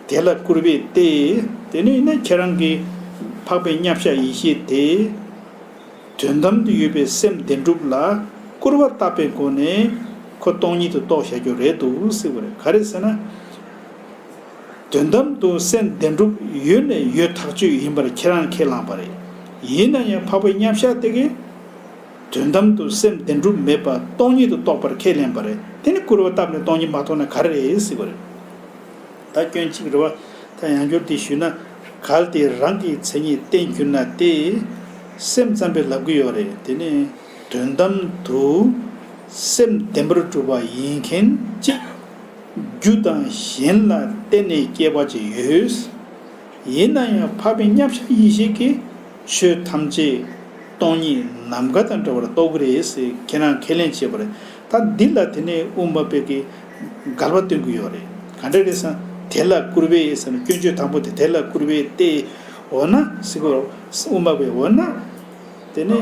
དེ་ལ་སྐུར་བས་ཏེ། དེ་ནི་ཡིན་ན་ཁྱེད་རང་གི་འཕགས་པའི་མཉམ་གཞག་ཡེ་ཤེས་དེ། དོན་དམ་དུ་ཡོད་པའི་སེམས་བདེན་གྲུབ་ལ་སྐུར་བ་བཏབ་པའི་སྒོ་ནས་ཁོ་སྟོང་ཉིད་དུ་རྟོགས་བྱ་རྒྱུ་རེད་འདུག་ཟེར་བ་རེད། ག་རེ་ཟེར་ན། དོན་དམ་དུ་སེམས་བདེན་གྲུབ་ཡོད་ནས་ཡོད་ཐག་ཆོད་ཡིན་པར་ཁྱེད་རང་ཁས་བླངས་པ་རེད། ཡིན་ན་ཡང་འཕགས་པའི་མཉམ་གཞག་དེ་གིས་དོན་དམ་དུ་སེམས་བདེན་གྲུབ་མེད་པ་སྟོང་ཉིད་དུ་རྟོགས་པར་ཁས་ལེན་པ་རེད། དེ་ནི་སྐུར་བ་བཏབ་ནས་སྟོང་ཉིད་མ་རྟོགས་ན་ག་རེ་རེད་ཟེར་བ་རེད། ད་སྐྱོན་གཅིག་རེད་བ། ད་ཡང་བསྐྱར་དེ་ཞུས་ན། གལ་ཏེ་རང་གི་མཚན་ཉིད་བསྟན་གྱུར་ན་སྟེ། སེམས་ཙམ་པས་ལབ་ཀྱི་ཡོད་རེད། དེ་ནི་དོན་དམ་དུ་སེམས་བདེན་པར་གྲུབ་པ་ཡིན་མཁན་གཅིག་རྒྱུ་དང་གཞན་ལ་བརྟེན་ནས་སྐྱེས་པ་ཅིག་ཡོད། ཡིན་ན་ཡང་འཕགས་པའི་མཉམ་གཞག་ཡེ་ཤེས་ཀྱིས་ཆོས་ཐམས་ཅད་སྟོང་ཉིད་ནམ་མཁའ་དང་འདྲ་བར་རྟོགས་ཀྱི་རེད་ཟེར་ཁྱེད་རང་ཁས་ལེན་བྱས་པ་རེད། ད་འདི་ལ་དེ་ནས་དབུ་མ་པས་ཀྱིས་འགལ་བ་སྟོན་གྱི་ཡོད་རེད། ག་འདྲ་རེད་ཟེར་ན། དེ་ལ་སྐུར་བས་ཟེར་ན་སྐྱོན་བརྗོད་དང་པོ་དེ། དེ་ལ་སྐུར་བས་ཏེ། འོ་ན་ཟེར་གྱི་ཡོད་རེད། དབུ་མ་པས་འོ་ན། དེ་ནས་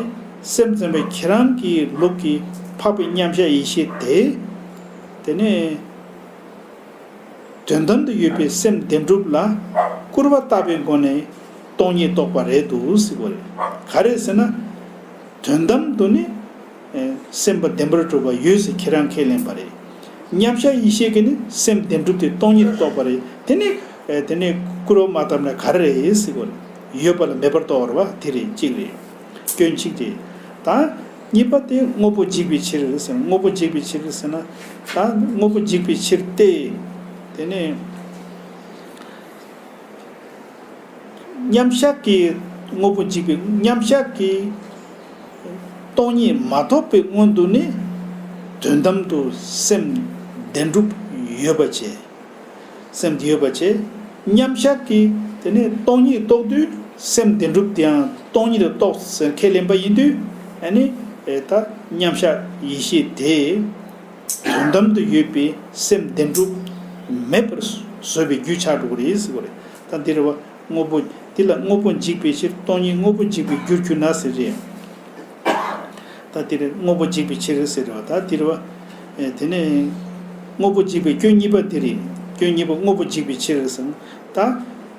སེམས་ཙམ་པས་ཁྱེད་རང་གི་ལུགས་ཀྱི་འཕགས་པའི་མཉམ་གཞག་ཡེ་ཤེས་དེ། དེ་ནས་དོན་དམ་དུ་ཡོད་པའི་སེམས་བདེན་གྲུབ་ལ་སྐུར་བ་བཏབ་པའི་སྒོ་ནས་སྟོང་ཉིད་རྟོགས་པ་རེད་འདུག་ཟེར་གྱི་ཡོད་རེད། ག་རེ་ཟེར་ན། དོན་དམ་དུ་ནི། ཨེ། སེམས་པ་བདེན་པར་གྲུབ་པ་ཡོད་ཟེར་ཁྱེད་རང་ཁས་ལེན་པ་རེད། མཉམ་གཞག་ཡེ་ཤེས་ཀྱིས་ནི་སེམས་བདེན་གྲུབ་དེ་སྟོང་ཉིད་རྟོགས་པ་རེད། དེ་ནི། ཨེ། དེ་ནི་སྐུར་བ་མ་བཏབ་ན་ག་རེ་རེད་ཟེར་གྱི་ཡོད་རེད། ཡོད་པ་ལ་མེད་པར་རྟོགས་པ་རེད་བ། དེ་རེད། གཅིག་རེད། སྐྱོན་གཅིག་རེད། ད་གཉིས་པ་དེ་དངོས་པོ་འཇིག་པའི་ཕྱིར་ཟེར་ན། དངོས་པོ་འཇིག་པའི་ཕྱིར་ཟེར་ན། ད་དངོས་པོ་འཇིག་པའི་ཕྱིར་ཏེ། དེ་ནི། མཉམ་གཞག་གི་དངོས་པོ་འཇིག་པའི། མཉམ་གཞག་གི་སྟོང་ཉིད་མ་རྟོགས་པའི་སྔོན་དུ་ནི་དོན་དམ་དུ་སེམས་བདེན་གྲུབ་ཡོད་པ་བྱས། སེམས་དེ་ཡོད་པ་བྱས། མཉམ་གཞག་གི་དེ་ནས་སྟོང་ཉིད་རྟོགས་དུས་སེམས་བདེན་གྲུབ་དེའང་སྟོང་ཉིད་དུ་རྟོགས་ཟེར་ཁས་ལེན་པ་ཡིན་དུས། ཨ་ནི། ཨེ། ད་མཉམ་གཞག་ཡེ་ཤེས་དེ། དོན་དམ་དུ་ཡོད་པའི་སེམས་བདེན་གྲུབ་མེད་པར་བཟོ་བའི་རྒྱུ་ཆགས་འགྲོ་གི་རེད་ཟེར་བ་རེད། ད་འདི་རེད་བ། དངོས་པོ། འདི་ལ་དངོས་པོ་འཇིག་པའི་ཕྱིར། སྟོང་ཉིད་དངོས་པོ་འཇིག་པའི་རྒྱུར་གྱུར་ན་ཟེར་རེད། ད་འདི་རེད། དངོས་པོ་འཇིག་པའི་ཕྱིར་ཟེར་རེད་བ། ད་འདི་རེད་བ། ཨེ། དེ་ནས་དངོས་པོ་འཇིག་པའི་སྐྱོན་གཉིས་པ་འདི་རེད། སྐྱོན་གཉིས་པ་དངོས་པོ་འཇིག་པའི་ཕྱིར་ཟེར་ན། ད་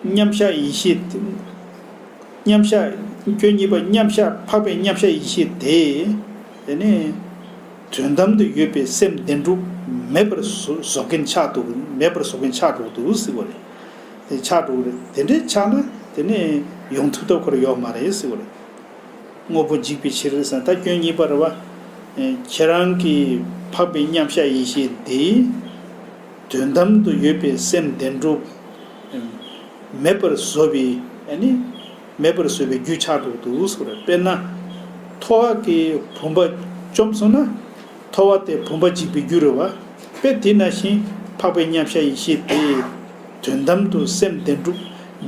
མཉམ་གཞག་ཡེ་ཤེས། མཉམ་གཞག། སྐྱོན་གཉིས་པ་མཉམ་གཞག། འཕགས་པའི་མཉམ་གཞག་ཡེ་ཤེས་དེ། དེ་ནི་དོན་དམ་དུ་ཡོད་པའི་སེམས་བདེན་གྲུབ་མེད་པར་བཟོ་བཟོ་མཁན་ཆགས་འདུག་མེད་པར་བཟོ་མཁན་ཆགས་འགྲོ་འདུག་ཟེར་བ་རེད། དེ་ཆགས་འགྲོ་གི་རེད། དེ་འདྲའི་ཆགས་ན་དེ་ནི་ཡོང་ཐུབ་ཐབས་ཁོ་རང་ཡོད་མ་རེད་ཟེར་བ་རེད། དངོས་པོ་འཇིག་པའི་ཕྱིར་ཟེར་ན། ད་སྐྱོན་གཉིས་པ་རེད་བ། ཁྱེད་རང་གི་འཕགས་པའི་མཉམ་གཞག་ཡེ་ཤེས་འདི་དོན་དམ་དུ་ཡོད་པའི་སེམས་བདེན་གྲུབ་མེད་པར་བཟོ་བའི། ཨ་ནི། མེད་པར་བཟོ་བའི་རྒྱུ་ཆགས་འགྲོ་འདུག་ཟེར་བ་རེད། དཔེར་ན། ཐོ་བ་གི་བུམ་པ་བཅོམ་སོང་ན། ཐོ་བ་དེ་བུམ་པ་འཇིག་པའི་རྒྱུ་རེད་བ། དཔེ་དེ་ནང་བཞིན་འཕགས་པའི་མཉམ་གཞག་ཡེ་ཤེས་དེ་དོན་དམ་དུ་སེམས་བདེན་གྲུབ་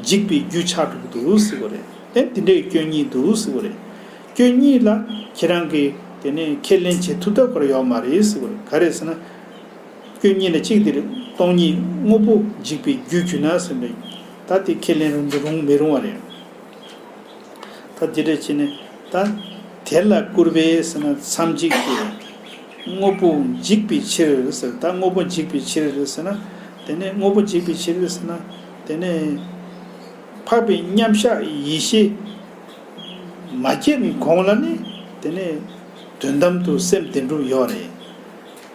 འཇིག་པའི་རྒྱུ་ཆགས་འགྲོ་གི་འདུག་ཟེར་བ་རེད། ཨེ། དེ་འདྲའི་སྐྱོན་གཉིས་འདུག་ཟེར་བ་རེད། སྐྱོན་གཉིས་ལ་ཁྱེད་རང་གིས་དེ་ནས་ཁས་ལེན་བྱེད་ཐུབ་ཐབས་ཁོ་རང་ཡོད་མ་རེད་ཟེར་བ་རེད། ག་རེ་ཟེར་ན། སྐྱོན་གཉིས་ལ་གཅིག་དེ་རེད། སྟོང་ཉིད་དངོས་པོ་འཇིག་པའི་རྒྱུར་གྱུར་ན་ཟེར་ནས། ད་དེ་ཁས་ལེན་རུང་རུང་མི་རུང་བ་རེད། ད་དེ་འདྲ་བྱས་ནས་ད། དེ་ལ་སྐུར་བས་ཟེར་ན་མཚམས་གཅིག་གི། དངོས་པོ་འཇིག་པའི་ཕྱིར་ཟེར། ད་དངོས་པོ་འཇིག་པའི་ཕྱིར་ཟེར་ན། དེ་ནས་དངོས་པོ་འཇིག་པའི་ཕྱིར་ཟེར་ན། དེ་ནས་འཕགས་པའི་མཉམ་གཞག་ཡེ་ཤེས་མ་སྐྱེས་པའི་གོང་ལ་ནི། དེ་ནས་དོན་དམ་དུ་སེམས་བདེན་གྲུབ་ཡོད་རེད།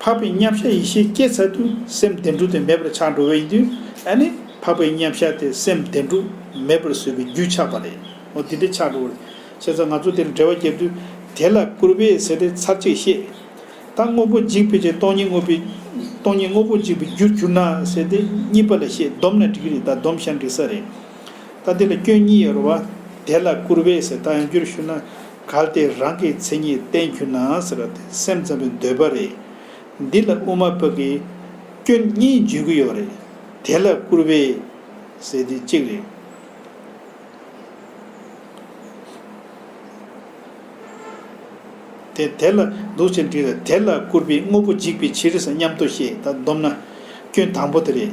འཕགས་པའི་མཉམ་གཞག་ཡེ་ཤེས་སྐྱེས་ཚར་དུས་སེམས་བདེན་གྲུབ་དེ་མེད་པར་ཆགས་འགྲོ་བ་ཡིན་དུས། ཨ་ནི་འཕགས་པའི་མཉམ་གཞག་དེ་སེམས་བདེན་གྲུབ་མེད་པར་བཟོ་བའི་རྒྱུ་ཆགས་པ་རེད། འོ་དེ་འདྲ་ཆགས་འགྲོ་བ་རེད། བྱས་ཙང་ང་ཚོ་དེར་འགྲེལ་བ་བརྒྱབ་དུས། དེ་ལ་སྐུར་བས་ཟེར་ཏེ་ཚར་གཅིག་བཤད། ད་དངོས་པོ་འཇིག་པའི་ཕྱིར། སྟོང་ཉིད་དངོས་པོའི། སྟོང་ཉིད་དངོས་པོ་འཇིག་པའི་རྒྱུར་གྱུར་ན་ཟེར་ཏེ་གཉིས་པ་ལ་བཤད། སྡོམ་ན་འགྲིག་གི་རེད། ད་སྡོམ་བྱས་ན་འགྲིག་ས་རེད། ད་འདི་ལ་སྐྱོན་གཉིས་ཡོད་རེད་བ། དེ་ལ་སྐུར་བས་ཟེར། ད་ཡང་བསྐྱར་ཞུ་ན། གལ་ཏེ་རང་གི་མཚན་ཉིད་བསྟན་གྱུར་ན་ཟེར་བ་དེ་སེམས་ཙམ་པའི་འདོད་པ་རེད། འདི་ལ་དབུ་མ་པ་གིས་སྐྱོན་གཉིས་བརྗོད་ཀྱི་ཡོད་རེད། དེ་ལ་སྐུར་བས་ཟེར་དེ་གཅིག་རེད། དེ་དེ་ལ་འདུག་ཅེས་བྲིས་ལ། དེ་ལ་སྐུར་བས་དངོས་པོ་འཇིག་པའི་ཕྱིར་ཟེར་མཉམ་དུ་བཤད། ད་སྡོམ་ན། སྐྱོན་དང་པོ་དེ་རེད།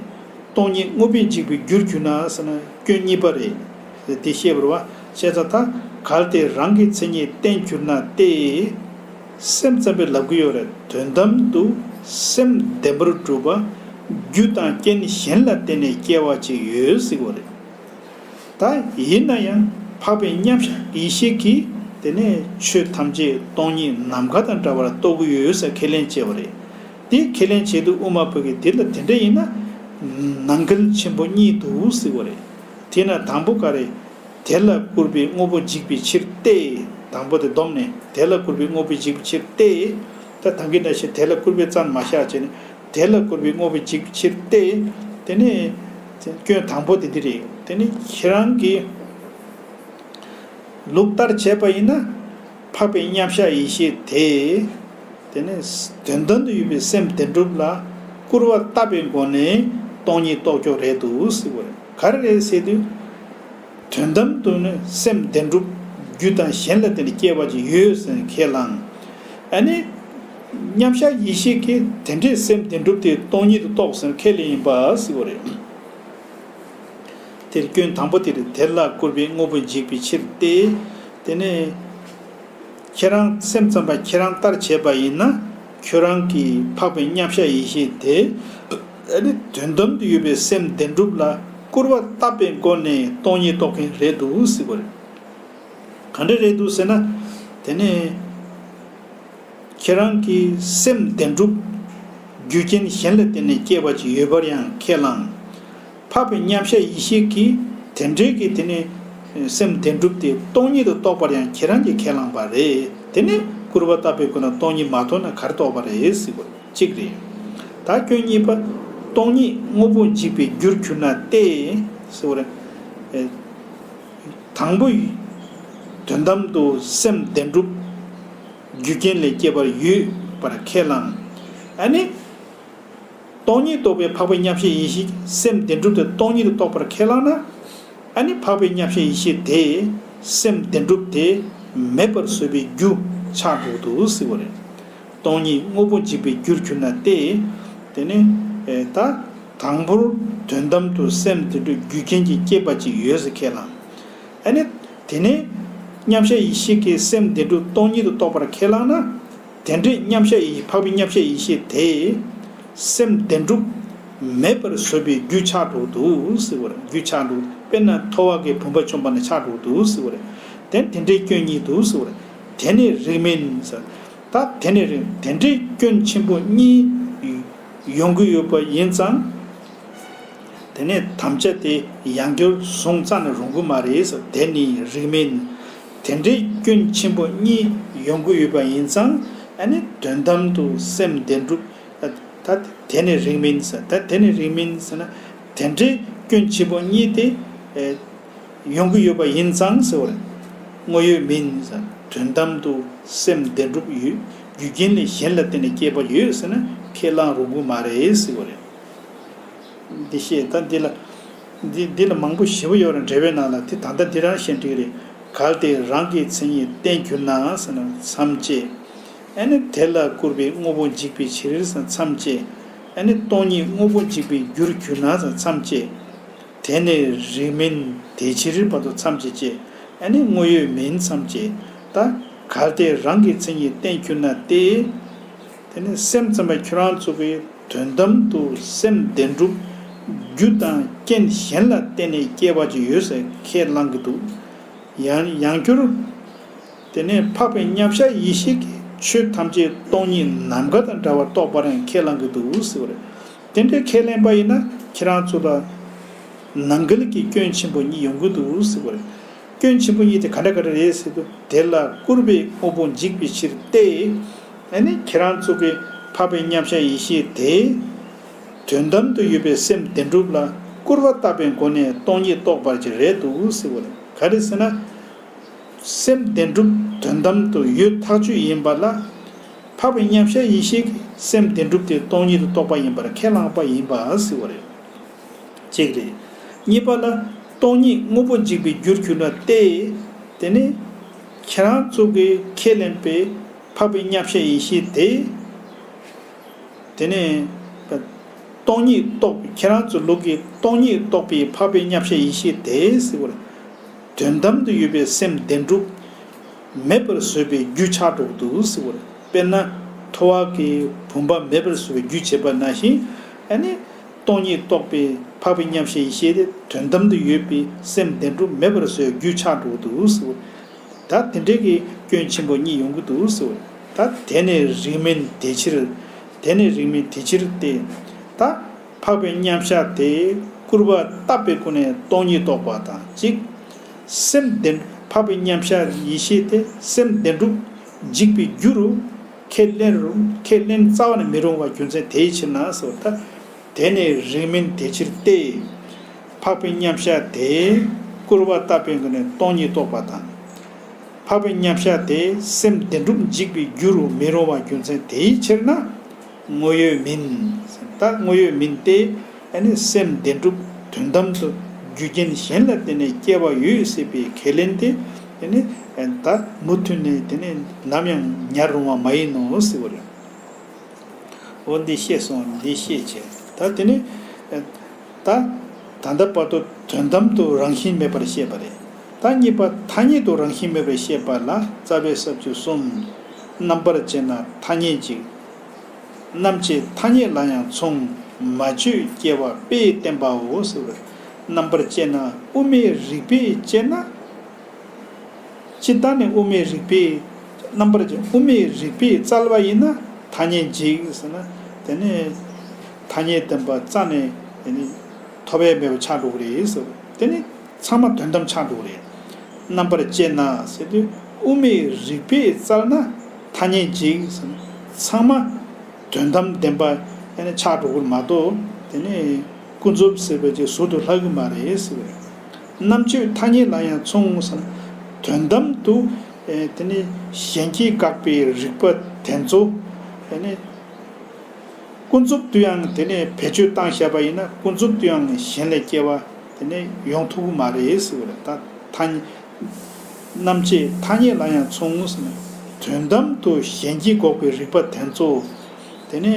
སྟོང་ཉིད་དངོས་པོས་འཇིག་པའི་རྒྱུར་གྱུར་ན་ཟེར་ན་སྐྱོན་གཉིས་པ་རེད། དེ་བཤད་པ་རེད་བ། བཤད་ཙང་ད་ གལ་ཏེ་རང་གི་མཚན་ཉིད་བརྟེན་གྱུར་ན་སྟེ། སེམས་ཙམ་པས་ལབ་ཀྱི་ཡོད་རེད། དོན་དམ་དུ་སེམས་བདེན་པར་གྲུབ་པ་རྒྱུ་དང་རྐྱེན་གཞན་ལ་བརྟེན་ནས་སྐྱེ་བ་ཅིག་ཡོད་ཟེར་བ་རེད། ད་ཡིན་ན་ཡང་འཕགས་པའི་མཉམ་གཞག་ཡེ་ཤེས་ཀྱིས་དེ་ནས་ཆོས་ཐམས་ཅད་སྟོང་ཉིད་ནམ་མཁའ་དང་འདྲ་བར་རྟོགས་ཀྱི་ཡོད་ཟེར་ཁས་ལེན་བྱས་པ་རེད། དེ་ཁས་ལེན་བྱེད་དུས་དབུ་མ་པ་གིས་དེ་ལ་དེ་འདྲ་ཡིན་ན་ནང་འགལ་ཆེན་པོ་གཉིས་འདུག་ཟེར་བ་རེད། དེས་ན་དང་པོ་ག་རེ། དེ་ལ་སྐུར་པའི་དངོས་པོ་འཇིག་པའི་ཕྱིར་ཏེ། དང་པོ་དེ་བསྡོམས་ནས་དེ་ལ་སྐུར་པའི་དངོས་པོ་འཇིག་པའི་ཕྱིར་ཏེ། ད་ད་གིན་ནང་བཞིན་དེ་ལ་སྐུར་པའི་རྩལ་མ་བཞག་བྱས་ནས་དེ་ལ་སྐུར་པའི་དངོས་པོ་འཇིག་པའི་ཕྱིར་ཏེ། དེ་ནས་སྐྱོན་དང་པོ་དེ་འདི་རེད། དེ་ནི་ཁྱེད་རང་གི་ལུགས་ལྟར་བྱས་པ་ཡིན་ན་འཕགས་པའི་མཉམ་གཞག་ཡེ་ཤེས་དེ། དེ་ནི་དོན་དམ་དུ་ཡོད་པའི་སེམས་བདེན་གྲུབ་ལ་སྐུར་བ་བཏབ་པའི་སྒོ་ནས་སྟོང་ཉིད་རྟོགས་ཀྱོག་རེད་འདུག་ཟེར་བ་རེད། ག་རེ་རེད་ཟེར་དུས། དོན་དམ་དུ་ནི་སེམས་བདེན་གྲུབ་རྒྱུ་དང་གཞན་ལ་བརྟེན་ནས་སྐྱེས་པ་ཅིག་ཡོད་ཟེར་ཁས་བླངས། ཨ་ནི། མཉམ་གཞག་ཡེ་ཤེས་ཀྱིས་དེ་འདྲའི་སེམས་བདེན་གྲུབ་དེ་སྟོང་ཉིད་དུ་རྟོགས་ཟེར་ཁས་ལེན་ཡིན་པ་ཟེར་བ་རེད། དེར་སྐྱོན་དང་པོ་དེ་རེད། དེ་ལ་སྐུར་པའི་དངོས་པོ་འཇིག་པའི་ཕྱིར་ཏེ། དེ་ནས། ཁྱེད་རང་སེམས་ཙམ་པ་ཁྱེད་རང་ལྟར་བྱས་པ་ཡིན་ན། ཁྱོད་རང་གིས་འཕགས་པའི་མཉམ་གཞག་ཡེ་ཤེས་དེ། ཨ་ནི་དོན་དམ་དུ་ཡོད་པའི་སེམས་བདེན་གྲུབ་ལ་སྐུར་བ་བཏབ་པའི་སྒོ་ནས་སྟོང་ཉིད་རྟོགས་མཁན་རེད་འདུག་ཟེར་བ་རེད། ག་འདྲ་རེད་འདུག་ཟེར་ན། དེ་ནས། ཁྱེད་རང་གི་སེམས་བདེན་གྲུབ་རྒྱུ་རྐྱེན་གཞན་ལ་བརྟེན་ནས་སྐྱེས་པ་ཅིག་ཡོད་པར་ཡང་ཁས་བླངས། འཕགས་པའི་མཉམ་གཞག་ཡེ་ཤེས་ཀྱིས་དེ་འདྲའི་གི་དེ་ནི་སེམས་བདེན་གྲུབ་དེ་སྟོང་ཉིད་དུ་རྟོགས་པར་ཡང་ཁྱེད་རང་གིས་ཁས་བླངས་པ་རེད། དེ་ནི་སྐུར་བ་བཏབ་པའི་སྒོ་ནས་སྟོང་ཉིད་མ་རྟོགས་ན་ག་རེ་རྟོགས་པ་རེད་ཟེར་བ་གཅིག་རེད། ད་སྐྱོན་གཉིས་པ། སྟོང་ཉིད་དངོས་པོ་འཇིག་པའི་རྒྱུར་གྱུར་ན་སྟེ། ཟེར་བ་རེད། དང་པོ་ཡི། དོན་དམ་དུ་སེམས་བདེན་གྲུབ་རྒྱུ་རྐྱེན་ལས་སྐྱེས་པར་ཡོད་པར་ཁས་བླངས། ཨ་ནི། སྟོང་ཉིད་རྟོགས་པའི་འཕགས་པའི་མཉམ་གཞག་ཡེ་ཤེས་སེམས་བདེན་གྲུབ་དེ་སྟོང་ཉིད་དུ་རྟོགས་པར་ཁས་བླངས་ན། ཨ་ནི་འཕགས་པའི་མཉམ་གཞག་ཡེ་ཤེས་དེས་སེམས་བདེན་གྲུབ་དེ་མེད་པར་བཟོ་བའི་རྒྱུ་ཆགས་འགྲོ་འདུག་ཟེར་བ་རེད། སྟོང་ཉིད་དངོས་པོ་འཇིག་པའི་རྒྱུར་གྱུར་ན་སྟེ། དེ་ནི། ད། དང་པོར་དོན་དམ་དུ་སེམས་བདེན་གྲུབ་རྒྱུ་རྐྱེན་གྱིས་སྐྱེས་པ་ཅིག་ཡོད་ཟེར་ཁས་བླངས། ཨ་ནི། དེ་ནས། མཉམ་གཞག་ཡེ་ཤེས་ཀྱིས་སེམས་བདེན་གྲུབ་སྟོང་ཉིད་དུ་རྟོགས་པར་ཁས་བླངས་ན། དེ་འདྲའི་མཉམ་གཞག་ཡེ་འཕགས་པའི་མཉམ་གཞག་ཡེ་ཤེས་དེས། སེམས་བདེན་གྲུབ་མེད་པར་བཟོ་བའི་རྒྱུ་ཆགས་འགྲོ་འདུག་ཟེར་བ་རེད། རྒྱུ་ཆགས་འགྲོ། དཔེར་ན་ཐོ་བ་གི་བུམ་པ་བཅོམ་པ་ན་ཆགས་འགྲོ་འདུག་ཟེར་བ་རེད། དེ་དེ་འདྲའི་སྐྱོན་གཉིས་འདུག་ཟེར་བ་རེད། དེ་ནི་རིགས་མིན་ཟེར། ད་དེ་ནི་རིགས་དེ་འདྲའི་སྐྱོན་ཆེན་པོ་གཉིས་ཡོང་གི་ཡོད་པ་ཡིན་ཙང་། དེ་ནས་དམ་བཅའ་དེ་ཡང་བསྐྱར་བཟུང་རྩ་ནས་རུང་གི་མ་རེད་ཟེར། དེ་ནི་རིགས་མིན། དེ་འདྲའི་སྐྱོན་ཆེན་པོ་གཉིས་ཡོང་གི་ཡོད་པ་ཡིན་ཙང་། ཨ་ནི་དོན་དམ་དུ་སེམས་བདེན་གྲུབ། ད་དེ་ནི་རིགས་མིན་ཟེར། ད་དེ་ནི་རིགས་མིན་ཟེར་ན། དེ་འདྲའི་སྐྱོན་ཆེན་པོ་གཉིས་དེ། ཡོང་གི་ཡོད་པ་ཡིན་ཙང་ཟེར་བ་རེད། དངོས་ཡོད་མིན་ཟེར། དོན་དམ་དུ་སེམས་བདེན་གྲུབ་ཡོད། རྒྱུ་རྐྱེན་ལས་གཞན་ལ་བརྟེན་ནས་སྐྱེས་པ་ཡོད་ཟེར་ན་ཁས་བླངས་རུང་གི་མ་རེད་ཟེར་བ་རེད། འདི་བཤད་ད་འདི་ལ། འདི་འདི་ལ་མང་པོ་ཞེ་པོ་ཡོད་རེད། འགྲེལ་པའི་ནང་ལ་དེ་ད་ལྟ་འདི་རང་བཤད་འགྲིག་རེད། གལ་ཏེ་རང་གི་མཚན་ཉིད་བརྟེན་གྱུར་ན་ཟེར་ན་མཚམས་བཅད། ཨ་ནི་དེ་ལ་སྐུར་པའི་དངོས་པོ་འཇིག་པའི་ཕྱིར་ཟེར་མཚམས་བཅད། ཨ་ནི་སྟོང་ཉིད་དངོས་པོ་འཇིག་པའི་རྒྱུར་གྱུར་ན་ཟེར་མཚམས་བཅད། དེ་ནི་རིགས་མིན་དེ་ཕྱིར་བར་དུ་མཚམས་བཅད་བཅད། ཨ་ནི་དངོས་ཡོད་མིན་མཚམས་བཅད། ད་གལ་ཏེ་རང་གི་མཚན་ཉིད་བརྟེན་གྱུར་ན་སྟེ། དེ་ནི་སེམས་ཙམ་པ་ཁྱོད་རང་ཚོ་གིས་དོན་དམ་དུ་སེམས་བདེན་གྲུབ་རྒྱུ་དང་རྐྱེན་གཞན་ལ་བརྟེན་ནས་སྐྱེས་པ་ཅིག་ཡོད་ཟེར་ཁས་བླངས་ཀྱི་འདུག་ཡང་ཡང་བསྐྱར། དེ་ནས་འཕགས་པའི་མཉམ་གཞག་ཡེ་ཤེས་ཀྱིས་ཆོས་ཐམས་ཅད་སྟོང་ཉིད་ནམ་མཁའ་དང་འདྲ་བར་རྟོགས་པར་ཡང་ཁས་བླངས་ཀྱི་འདུག་ཟེར་བ་རེད། དེ་འདྲའི་ཁས་ལེན་པ་ཡིན་ན་ཁྱེད་རང་ཚོ་ལ་ནང་འགལ་གྱི་སྐྱོན་ཆེན་པོ་གཉིས་ཡོང་གི་འདུག་ཟེར་བ་རེད། སྐྱོན་ཆེན་པོ་གཉིས་དེ་ག་འདྲ་ག་འདྲ་རེད་ཟེར་དུས། དེ་ལ་སྐུར་པའི་དངོས་པོ་འཇིག་པའི་ཕྱིར་ཏེ། ཨ་ནི་ཁྱེད་རང་ཚོ་གི་འཕགས་པའི་མཉམ་གཞག་ཡེ་ཤེས་དེ། དོན་དམ་དུ་ཡོད་པའི་སེམས་བདེན་གྲུབ་ལ་སྐུར་བ་བཏབ་པའི་སྒོ་ནས་སྟོང་ཉིད་རྟོགས་པ་ཅིག་རེད་འདུག་ཟེར་བ་རེད། ག་རེ་ཟེར་ན། སེམས་བདེན་གྲུབ་དོན་དམ་དུ་ཡོད་ཐག་ཆོད་ཡིན་པ་ལ། འཕགས་པའི་མཉམ་གཞག་ཡེ་ཤེས་ཀྱིས་སེམས་བདེན་གྲུབ་དེ་སྟོང་ཉིད་དུ་རྟོགས་པ་ཡིན་པར་ཁས་བླངས་པ་ཡིན་པ་ཟེར་བ་རེད། གཅིག་རེད། གཉིས་པ་ལ། སྟོང་ཉིད་དངོས་པོ་འཇིག་པའི་རྒྱུར་གྱུར་ན་སྟེ། དེ་ནི། ཁྱེད་རང་ཚོ་གིས་ཁས་ལེན་པའི་འཕགས་པའི་མཉམ་གཞག་ཡེ་ཤེས་དེ། དེ་ནི། སྟོང་ཉིད་རྟོགས་པའི་ཁྱེད་རང་ཚོ་ལུགས་ཀྱི་སྟོང་ཉིད་རྟོགས་པའི་འཕགས་པའི་མཉམ་གཞག་ཡེ་ཤེས་དེ་ཟེར་བ་རེད། དོན་དམ་དུ་ཡོད་པའི་སེམས་བདེན་གྲུབ་མེད་པར་བཟོས་པའི་རྒྱུ་ཆགས་འགྲོ་གི་འདུག་ཟེར་བ་རེད། དཔེར་ན། ཐུབ་དབང་གིས་བུམ་པ་མེད་པར་བཟོས་པའི་རྒྱུ་བྱེད་པ་ནང་བཞིན། ཨ་ནི། སྟོང་ཉིད་རྟོགས་པའི་འཕགས་པའི་མཉམ་གཞག་ཡེ་ཤེས་དེ་དོན་དམ་དུ་ཡོད་པའི་སེམས་བདེན་གྲུབ་མེད་པར་བཟོས་རྒྱུ་ཆགས་འགྲོ་གི་འདུག་ཟེར་བ། ད་དེ་འདྲའི་གི་སྐྱོན་ཆེན་པོ་གཉིས་ཡོང་གི་འདུག་ཟེར་བ། ད་དེ་ནི་རིགས་མིན་དེ་ཕྱིར། དེ་ནི་རིགས་མིན་དེ་ཕྱིར་ཏེ། ད། འཕགས་པའི་མཉམ་གཞག་དེ་སྐུར་པ་བཏབ་པའི་སྒོ་ནས་སྟོང་ཉིད་རྟོགས་པ་དང་གཅིག། སེམས་བདེན། འཕགས་པའི་མཉམ་གཞག་ཡེ་ཤེས་དེ་སེམས་བདེན་གྲུབ་འཇིག་པའི་རྒྱུ་རུ་ཁས་ལེན་རུང་ཁས་ལེན་རྩ་བ་ནས་མི་རུང་བ་རྒྱུ་མཚན་དེའི་ཕྱིར་ན་ཟེར་བ། ད་དེ་ནི་རིགས་མིན་དེ་ཕྱིར་ཏེ། འཕགས་པའི་མཉམ་གཞག་དེ་སྐུར་པ་བཏབ་པའི་སྒོ་ནས་སྟོང་ཉིད་རྟོགས་པ་དང་། འཕགས་པའི་མཉམ་གཞག་དེ་སེམས་བདེན་གྲུབ་འཇིག་པའི་རྒྱུ་རུ་མི་རུང་བ་རྒྱུ་མཚན་དེའི་ཕྱིར་ན། དངོས་ཡོད་མིན། ད་དངོས་ཡོད་མིན་ཏེ། ཨ་ནི་སེམས་བདེན་གྲུབ་དོན་དམ་དུ་རྒྱུ་རྐྱེན་གཞན་ལ་བརྟེན་ནས་སྐྱེ་བ་ཡོད་ཟེར་བའི་ཁས་ལེན་དེ། ཨ་ནི་ད་མུ་མཐུད་ནས་དེ་ནི་ནམ་ཡང་ཉར་རུང་བ་མ་ཡིན་ནོ་ཟེར་བ་རེད། འོ་འདི་ཤེས་སོང་། འདི་ཤེས་བྱས། ད་དེ་ནི། ད། ད་ལྟ་བར་དུ་དོན་དམ་དུ་རང་བཞིན་མེད་པར་བཤད་པ་རེད། ད་གཉིས་པ་ཐ་སྙད་དུ་རང་བཞིན་མེད་པར་བཤད་པ་ལ་རྩ་བའི་ས་བཅད་གསུམ། རྣམ་པར་དཔྱད་ན་ཐ་སྙད་འཇིག། རྣམ་དཔྱད་ཐ་སྙད་ལ་ཡང་མཚུངས། མ་བཅོས་སྐྱེ་བ་དཔེས་བསྟན་པའོ་ཟེར་བ་རེད། རྣམ་པར་དཔྱད་ན་དབུ་མའི་རིགས་པས་དཔྱད་ན། སྤྱིར་བཏང་ནས་དབུ་མའི་རིགས་པས། རྣམ་པར་དཔྱད། དབུ་མའི་རིགས་པས་བཙལ་བ་ཡིན་ན་ཐ་སྙད་འཇིག་ཟེར་ན། དེ་ནི་ཐ་སྙད་བདེན་པ་རྩ་ནས་དེ་ནི་ཐོབ་ཡས་མེད་པ་ཆགས་འགྲོ་གི་རེད་ཟེར། དེ་ནི་ཚང་མ་དོན་དམ་ཆགས་འགྲོ་གི་རེད། རྣམ་པར་དཔྱད་ན་ཟེར་དུས་དབུ་མའི་རིགས་པས་བཙལ་ན་ཐ་སྙད་འཇིག་ཟེར་ན། ཚང་མ་དོན་དམ་བདེན་པ་ཆགས་འགྲོ་གི་རེད་མ་གཏོགས། དེ་ནི་ཀུན་རྫོབ་ཟེར་བ་ཅིག་ཟུར་དུ་ལྷག་གི་མ་རེད་ཟེར་བ་རེད། རྣམ་དཔྱོད་ཐ་སྙད་ལ་ཡང་མཚུངས་ཟེར་ན། དོན་དམ་དུ། ཨེ། དེ་ནི་གཞན་གྱིས་དགག་པའི་རིགས་པ་དེ་ཚོ། དེ་ནི་ཀུན་རྫོབ་ཏུ་ཡང་དེ་ནི་བེད་སྤྱོད་བཏང་བཞག་པ་ཡིན་ན་ཀུན་རྫོབ་ཏུ་ཡང་གཞན་ལ་སྐྱེ་བ་དེ་ནི་ཡོང་ཐུབ་ཀྱི་མ་རེད་ཟེར་བ་རེད། ད་ཐ་སྙད། རྣམ་དཔྱོད་ཐ་སྙད་ལ་ཡང་མཚུངས་ཟེར་ན། དོན་དམ་དུ་གཞན་གྱིས་འགོག་པའི་རིགས་པ་དེ་ཚོ། དེ་ནི་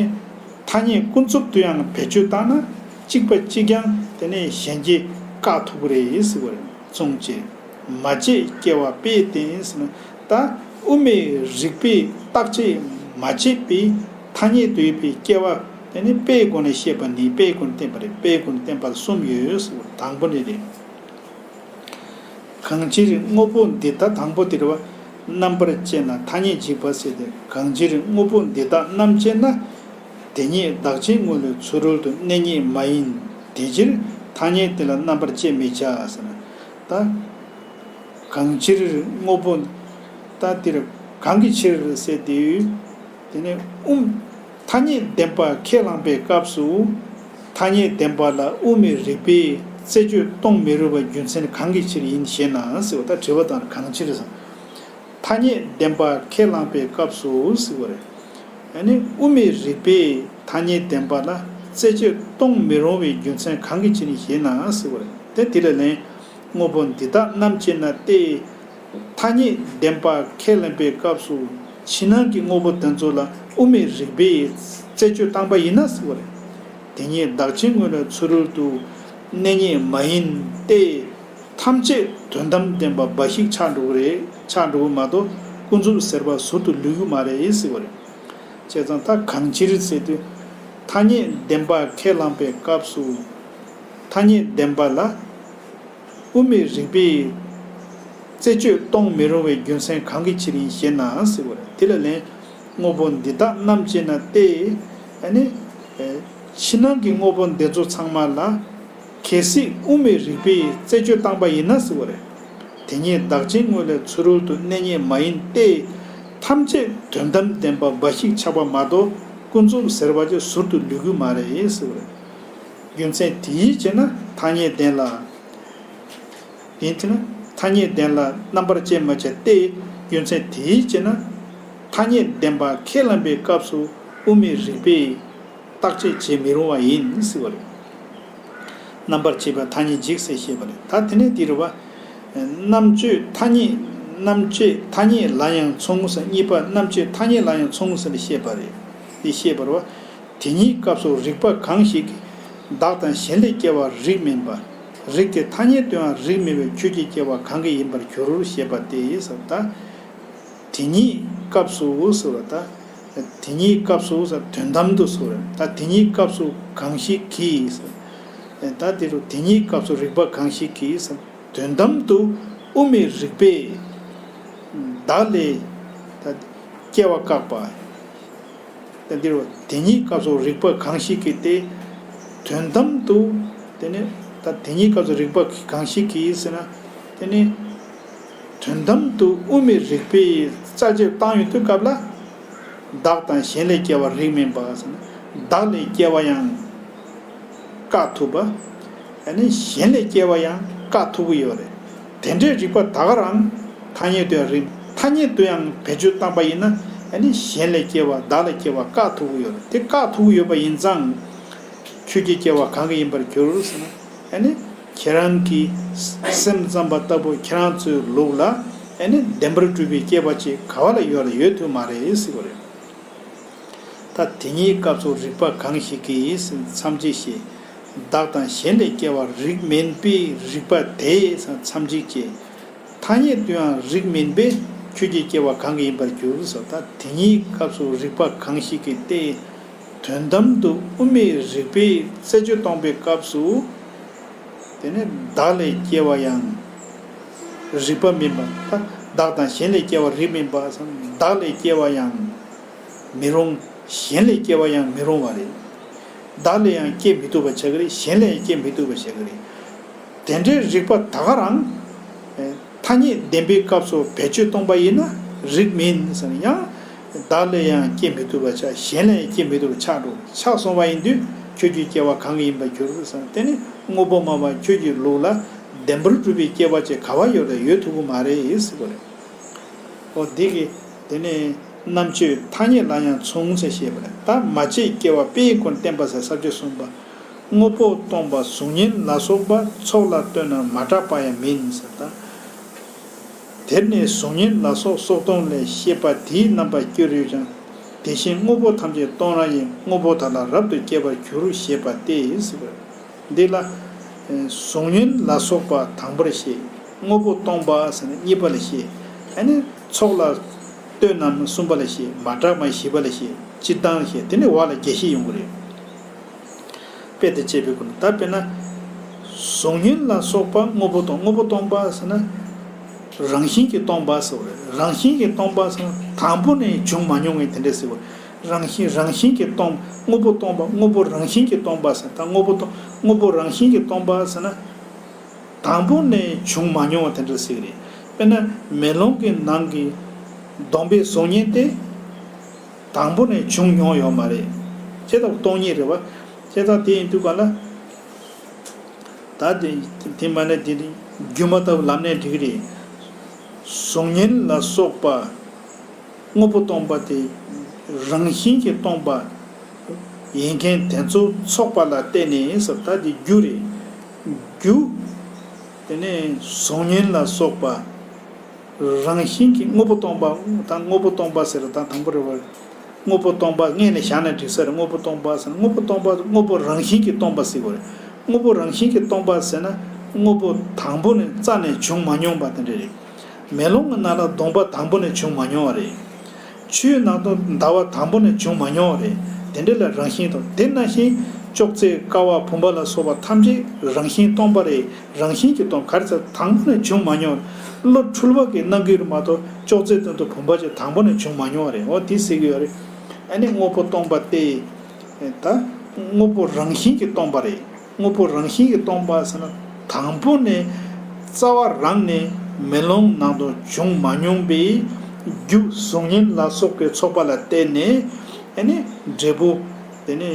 ཐ་སྙད་ཀུན་རྫོབ་ཏུ་ཡང་བེད་སྤྱོད་བཏང་ན་གཅིག་པ་གཅིག་རྐྱང་དེ་ནི་གཞན་གྱིས་བཀག་ཐུབ་ཀྱི་རེད་ཟེར་བ་རེད། མཚུངས་བྱེད། མ་དཔྱད་སྐྱེ་བ་དཔེས་བསྟན་ཟེར་ན། ད་དབུ་མའི་རིགས་པས་བརྟག་དཔྱད་མ་བྱས་པའི་ཐ་སྙད་དུ་ཡོད་པའི་སྐྱེ་བ་དེ་ནི་དཔེའི་སྒོ་ནས་བཤད་པ་ནི་དཔེའི་སྒོ་ནས་བསྟན་པ་རེད། དཔེའི་སྒོ་ནས་བསྟན་པ་གསུམ་ཡོད་ཟེར་བ་དང་པོ་ནི་རེད། གང་ཕྱིར་དངོས་པོ་འདི་དག་དང་པོ་དེ་རེད་བ། རྣམ་པར་དཔྱད་ན་ཐ་སྙད་འཇིག་པ་ཟེར་ཏེ། གང་ཕྱིར་དངོས་པོ་འདི་དག་རྣམ་དཔྱད་ན། དེ་ཉིད་བདག་ཆེན་དངོས་ལས་ཚུ་རོལ་དུ་གནས་རྙེད་མ་ཡིན། དེ་ཕྱིར་ཐ་སྙད་དེ་ལ་རྣམ་པར་དཔྱད་མི་བྱ་ཟེར་ན། ད་གང་ཕྱིར་དངོས་པོ། ད་འདིར་གང་གི་ཕྱིར་ཟེར་དུས། དེ་ནས་དབུ། ཐ་སྙད་བདེན་པ་ཁས་བླངས་པའི་སྐབས་སུ། ཐ་སྙད་བདེན་པ་ལ་དབུ་མའི་རིགས་པས་རྩད་གཅོད་གཏོང་མི་རུང་བའི་རྒྱུ་མཚན་གང་གི་ཕྱིར་ཡིན་ཞེ་ན་ཟེར་བ། ད་དྲི་བ་དང་གང་ཕྱིར་ཟེར། ཐ་སྙད་བདེན་པ་ཁས་བླངས་པའི་སྐབས་སུ་ཟེར་བ་རེད། ཨ་ནི་དབུ་མའི་རིགས་པས་ཐ་སྙད་བདེན་པ་ལ་རྩད་གཅོད་གཏོང་མི་རུང་བའི་རྒྱུ་མཚན་གང་གི་ཕྱིར་ཡིན་ཞེ་ན་ཟེར་བ་རེད། དེ་དེ་ལ་ལན། དངོས་པོ་འདི་དག་རྣམ་དཔྱད་ན་སྟེ། ཐ་སྙད་བདེན་པ་ཁས་ལེན་པའི་སྐབས་སུ་ཕྱི་ནང་གི་དངོས་པོ་དེ་ཚོ་ལ་དབུ་མའི་རིགས་པས་རྩད་གཅོད་བཏང་པ་ཡིན་ན་ཟེར་བ་རེད། དེ་ཉིད་བདག་ཆེན་དངོས་ལས་ཚུ་རོལ་དུ་གནས་རྙེད་མ་ཡིན་ཏེ། ཐམས་ཅད་དོན་དམ་བདེན་པ་འབའ་ཞིག་ཆགས་འགྲོ་གི་རེད། ཆགས་འགྲོ་གི་མ་གཏོགས་ཀུན་རྫོབ་ཟེར་བ་ཟུར་དུ་ལུས་ཀྱི་མ་རེད་ཟེར་བ་རེད། བྱས་ཙང་ད་གང་ཕྱིར་ཟེར་དུས། ཐ་སྙད་བདེན་པ་ཁས་བླངས་པའི་སྐབས་སུ། ཐ་སྙད་བདེན་པ་ལ། དབུ་མའི་རིགས་པས་རྩད་གཅོད་གཏོང་མི་རུང་བའི་རྒྱུ་མཚན་གང་གི་ཕྱིར་ཡིན་ཞེ་ན་ཟེར་བ་རེད། དེ་ལ་ལན། དངོས་པོ་འདི་དག་རྣམ་དཔྱད་ན་སྟེ། ཨ་ནི། ཕྱི་ནང་གི་དངོས་པོ་འདི་ཚོ་ཚང་མ་ལ། གལ་སྲིད་དབུ་མའི་རིགས་པས་རྩད་གཅོད་བཏང་པ་ཡིན་ན་ཟེར་བ་རེད། དེ་ཉིད་བདག་ཆེན་དངོས་ལས་ཚུ་རོལ་དུ་གནས་རྙེད་མ་ཡིན་ཏེ། ཐམས་ཅད་དོན་དམ་བདེན་པ་འབའ་ཞིག་ཆགས་པ་མ་གཏོགས་ཀུན་རྫོབ་ཟེར་བ་ཅིག་ཟུར་དུ་ལུས་ཀྱི་མ་རེད་ཟེར་བ་རེད། རྒྱུ་མཚན་དེའི་ཕྱིར་ན་ཐ་སྙད་བདེན་ལ། དེའི་ཕྱིར་ན་ཐ་སྙད་བདེན་ལ་རྣམ་པར་དཔྱད་མ་བྱ་སྟེ། རྒྱུ་མཚན་དེའི་ཕྱིར་ན་ཐ་སྙད་བདེན་པ་ཁས་བླངས་པའི་སྐབས་སུ་དབུ་མའི་རིགས་པས་བརྟག་དཔྱད་བྱེད་མི་རུང་བ་ཡིན་ཟེར་བ་རེད། རྣམ་པར་དཔྱད་པ་ཐ་སྙད་འཇིག་ཟེར་བཤད་པ་རེད། ད་དེ་ནས་འདི་རུ་བ། རྣམ་དཔྱོད་ཐ་སྙད། རྣམ་དཔྱོད་ཐ་སྙད་ལ་ཡང་མཚུངས་ཟེར། གཉིས་པ་རྣམ་དཔྱོད་ཐ་སྙད་ལ་ཡང་མཚུངས་ཟེར་ནས་བཤད་པ་རེད། འདི་བཤད་པ་རེད་བ། དེ་ཉིད་སྐབས་སུ་རིགས་པ་གང་ཞིག་གིས་བདག་དང་གཞན་ལས་སྐྱེ་བ་རིགས་མིན་པ། རིགས་ཀྱི་ཐ་སྙད་དུའང་རིགས་མིན་པའི་ཆོས་ཀྱི་སྐྱེ་བ་གང་གི་ཡིན་པར་འགྱུར་ཞེས་པ་སྟེ་ཟེར་ད། དེ་ཉིད་སྐབས་སུ་ཟེར་བ་ད། དེ་ཉིད་སྐབས་སུ་ཟེར་དོན་དམ་དུ་ཟེར་བ་ད་དེ་ཉིད་སྐབས་སུ་གང་ཞིག་གིས་ཟེར། ད་དེ་རུ་དེ་ཉིད་སྐབས་སུ་རིགས་པ་གང་ཞིག་གིས་ཟེར་དོན་དམ་དུ་དབུ་མའི་རིགས་པས་བདག་ལས་ད་སྐྱེ་བ་བཀག་པ། ད་འདིར་བ་དེ་ཉིད་སྐབས་སུ་རིགས་པ་གང་ཞིག་གིས་ཏེ། དོན་དམ་དུ། དེ་ནི་ད་དེ་ཉིད་སྐབས་སུ་རིགས་པ་གང་ཞིག་གིས་ཟེར་ན། དེ་ནི། དོན་དམ་དུ་དབུ་མའི་རིགས་པས་རྩད་གཅོད་བཏང་ཡོང་དུས་སྐབས་ལ། བདག་དང་གཞན་ལས་སྐྱེ་བ་རིགས་མིན་པ་ཟེར་ན། བདག་ལས་སྐྱེ་བ་ཡང་བཀག་ཐུབ་པ། ཨ་ནི་གཞན་ལས་སྐྱེ་བ་ཡང་བཀག་ཐུབ་ཀྱི་ཡོད་རེད། དེ་འདྲའི་རིགས་པ་ད་ག་རང་ཐ་སྙད་དུ་ཡང་རིགས་ཐ་སྙད་དུ་ཡང་བེད་སྤྱོད་བཏང་པ་ཡིན་ན་ཨ་ནི་གཞན་ལས་སྐྱེ་བ་བདག་ལས་སྐྱེ་བ་བཀག་ཐུབ་ཀྱི་ཡོད་རེད། དེ་བཀག་ཐུབ་ཀྱི་ཡོད་པ་ཡིན་ཙང་། ཆོས་ཀྱི་སྐྱེ་བ་གང་གི་ཡིན་པར་འགྱུར་ཟེར་ན། ཨ་ནི་ཁྱེད་རང་གི་སེམས་ཙམ་པ་ལྟ་བུ་ཁྱེད་རང་ཚོའི་ལུགས་ལ་ཨ་ནི་བདེན་པར་གྲུབ་པའི་སྐྱེ་བ་ཅིག་ག་བ་ལ་ཡོད་ལ་ཡོད་ཐུབ་མ་རེད་ཟེར་བ་རེད། ད་དེ་ཉིད་སྐབས་སུ་རིགས་པ་གང་ཞིག་གིས་མཚམས་གཅིག་བྱེད། བདག་དང་གཞན་ལས་སྐྱེ་བ་རིགས་མིན་པའི་རིགས་པ་དེས་མཚམས་གཅིག་བྱེད། ཐ་སྙད་དུའང་རིགས་མིན་པའི་ཆོས་ཀྱི་སྐྱེ་བ་གང་གི་ཡིན་པར་འགྱུར་ཟེར། ད་དེ་ཉིད་སྐབས་སུ་རིགས་པ་གང་ཞིག་གིས་ཏེ། དོན་དམ་དུ་དབུ་མའི་རིགས་པས་རྩད་གཅོད་གཏོང་པའི་སྐབས་སུ། དེ་ནི་བདག་ལས་སྐྱེ་བ་ཡང་རིགས་པ་མིན་པ། ད་བདག་དང་གཞན་ལས་སྐྱེ་བ་རིགས་མིན་པ་སམ། བདག་ལས་སྐྱེ་བ་ཡང་མི་རུང་། གཞན་ལས་སྐྱེ་བ་ཡང་མི་རུང་བ་རེད། བདག་ལས་ཡང་སྐྱེ་མི་ཐུབ་པ་བྱ་གི་རེད། གཞན་ལས་ཡང་སྐྱེ་མི་ཐུབ་པ་བྱ་གི་རེད། དེ་འདྲའི་རིགས་པ་ད་ག་རང་། ཐ་སྙད་བདེན་པའི་སྐབས་སུ་བེད་སྤྱོད་གཏོང་པ་ཡིན་ན་རིགས་མིན་ཟེར་ན་ཡང་། བདག་ལས་ཡང་སྐྱེ་མི་ཐུབ་པ་ཆགས། གཞན་ལས་ཡང་སྐྱེ་མི་ཐུབ་པ་ཆགས་འགྲོ། ཆགས་སོང་བ་ཡིན་དུས་ཁྱོད་ཀྱི་སྐྱེ་བ་གང་གི་ཡིན་པར་འགྱུར་ཟེར་ན། དེ་ནི་དངོས་པོ་སྨྲ་བ་ཁྱོད་ཀྱི་ལུགས་ལ་བདེན་པར་གྲུབ་པའི་སྐྱེ་བ་ཅིག་ག་བ་ཡོད་ལ་ཡོད་ཐུབ་ཀྱི་མ་རེད་ཟེར་བ་རེད། འོ་འདི་གི་དེ་ནི་རྣམ་དཔྱོད་ཐ་སྙད་ལ་ཡང་མཚུངས་ཟེར་ཞེས་པ་རེད། ད་མ་སྐྱེས་སྐྱེ་བ་དཔེའི་སྒོ་ནས་བསྟན་པ་ཟེར་ས་བཅད་གསུམ་པ། དངོས་པོ་སྟོང་པ་གཟུགས་བརྙན་ལ་སོགས་པ་ཚོགས་ལ་ལྟོས་ན་མ་གྲགས་པ་ཡང་མིན་ཟེར། ད་དེར་ནི་གཟུགས་བརྙན་ལ་སོགས་སོགས་སྟོང་ལས་ཤེས་པ་དེའི་རྣམ་པར་སྐྱེ་རུང་ཡང་། དེ་བཞིན་དངོས་པོ་ཐམས་ཅད་སྟོང་ར་ཡིན། དངོས་པོ་དག་ལ་རབ་ཏུ་སྐྱེ་བར་འགྱུར་ཞེས་པ་སྟེ་ཟེར་བ། འདི་ལ། གཟུགས་བརྙན་ལ་སོགས་པ་དང་པོར་བཤད། དངོས་པོ་སྟོང་པ་ཟེར་ན་གཉིས་པ་ལ་བཤད། ཨ་ནི་ཚོགས་ལ་ལྟོས་ན་གསུམ་པ་ལ་བཤད། མ་གྲགས་པ་བཞི་པ་ལ་བཤད། སྤྱིར་བཏང་བཤད། དེ་ནི་འོག་ལ་རྒྱས་བཤད་ཡོང་གི་རེད། དཔེ་དང་བཅས་པའི་སྒོ་ནས། ད་དཔེར་ན། གཟུགས་བརྙན་ལ་སོགས་པ་དངོས་པོ་སྟོང་། དངོས་པོ་སྟོང་པ་ཟེར་ན། རང་བཞིན་གྱིས་སྟོང་པ་ཟེར་བ་རེད། རང་བཞིན་གྱིས་སྟོང་པ་ཟེར་ན་དང་པོ་ནས་བྱུང་མ་མྱོང་བའི་དེ་འདྲ་ཟེར་བ་རེད། རང་བཞིན་རང་བཞིན་གྱིས་སྟོང་། དངོས་པོ་སྟོང་པ། དངོས་པོ་རང་བཞིན་གྱིས་སྟོང་པ་ཟེར། ད་དངོས་པོ་སྟོང་། དངོས་པོ་རང་བཞིན་གྱིས་སྟོང་པ་ཟེར་ན། དང་པོ་ནས་བྱུང་མ་མྱོང་བ་དེ་འདྲ་ཟེར་གི་རེད། དཔེར་ན་མེ་ལོང་གི་ནང་གི་སྡོམ་པའི་གཟུགས་བརྙན་དེ། དང་པོ་ནས་བྱུང་མྱོང་ཡོད་མ་རེད། བྱས་ཙང་སྟོང་ཉིད་རེད་བ། བྱས་ཙང་དེ་ཡིན་དུས་ག་ལ། ད་དེ་དེ་མ་ནས་དེ་རྒྱུ་མ་ལྟ་བུ་ལམ་ནས་འགྲིག་གི་རེད། གཟུགས་བརྙན་ལ་སོགས་པ་དངོས་པོ་སྟོང་པ་དེ་རང་བཞིན་གྱིས་སྟོང་པ་ཡིན་མཁན་དེ་ཚོ་ཚོགས་པ་ལ་བརྟེན་ནས་ཟེར། ད་དེ་རྒྱུ་རེད། རྒྱུ། དེ་ནས་གཟུགས་བརྙན་ལ་སོགས་པ། རང་བཞིན་གྱིས་དངོས་པོ་སྟོང་པ། ད་དངོས་པོ་སྟོང་པ་ཟེར་ད་དང་པོ་རེད་བ། དངོས་པོ་སྟོང་པ་སྔོན་ནས་བཞག་ན་འགྲིག་ས་རེད། དངོས་པོ་སྟོང་པ་ཟེར་ན་དངོས་པོ་སྟོང་པ་དངོས་པོ་རང་བཞིན་གྱིས་སྟོང་པ་ཟེར་བ་རེད། དངོས་པོ་རང་བཞིན་གྱིས་སྟོང་པ་ཟེར་ན་དངོས་པོ་དང་པོ་ནས་རྩ་ནས་བྱུང་མ་མྱོང་པ་དེ་འདྲ་རེད། མེ་ལོང་གི་ནང་ལ་སྡོམ་པ་དང་པོ་ནས་བྱུང་མ་མྱོང་བ་རེད། ཆུའི་ནང་དུ་ཟླ་བ་དང་པོ་ནས་བྱུང་མ་མྱོང་བ་རེད། དེ་འདྲ་ལ་རང་བཞིན་དང་དེ་ནང་བཞིན་ཅོག་ཙེ་ཀ་བ་བུམ་པ་ལ་སོགས་པ་ཐམས་ཅད་རང་བཞིན་སྟོང་པ་རེད། རང་བཞིན་གྱིས་སྟོང་། ག་རེ་ཟེར་དང་པོ་ནས་བྱུང་མ་མྱོང་། བློ་འཁྲུལ་བ་གིས་སྣང་གི་རེད་མ་གཏོགས་ཅོག་ཙེ་སྟེང་དུ་བུམ་པ་ཅིག་དང་པོ་ནས་བྱུང་མ་མྱོང་བ་རེད། འོ་དེ་ཟེར་གྱི་ཡོད་རེད། ཨ་ནི་དངོས་པོ་སྟོང་པ་སྟེ། ད་དངོས་པོ་རང་བཞིན་གྱིས་སྟོང་པ་རེད། དངོས་པོ་རང་བཞིན་གྱིས་སྟོང་པ་ཟེར་ན་དང་པོ་ནས་རྩ་བ་རང་ནས་མེ་ལོང་ནང་དུ་བྱུང་མ་མྱོང་པའི་རྒྱུ་གཟུགས་བརྙན་ལ་སོགས་པའི་ཚོགས་པ་ལ་བརྟེན་ནས་ཨ་ནི་འབྲས་བུ་དེ་ནི་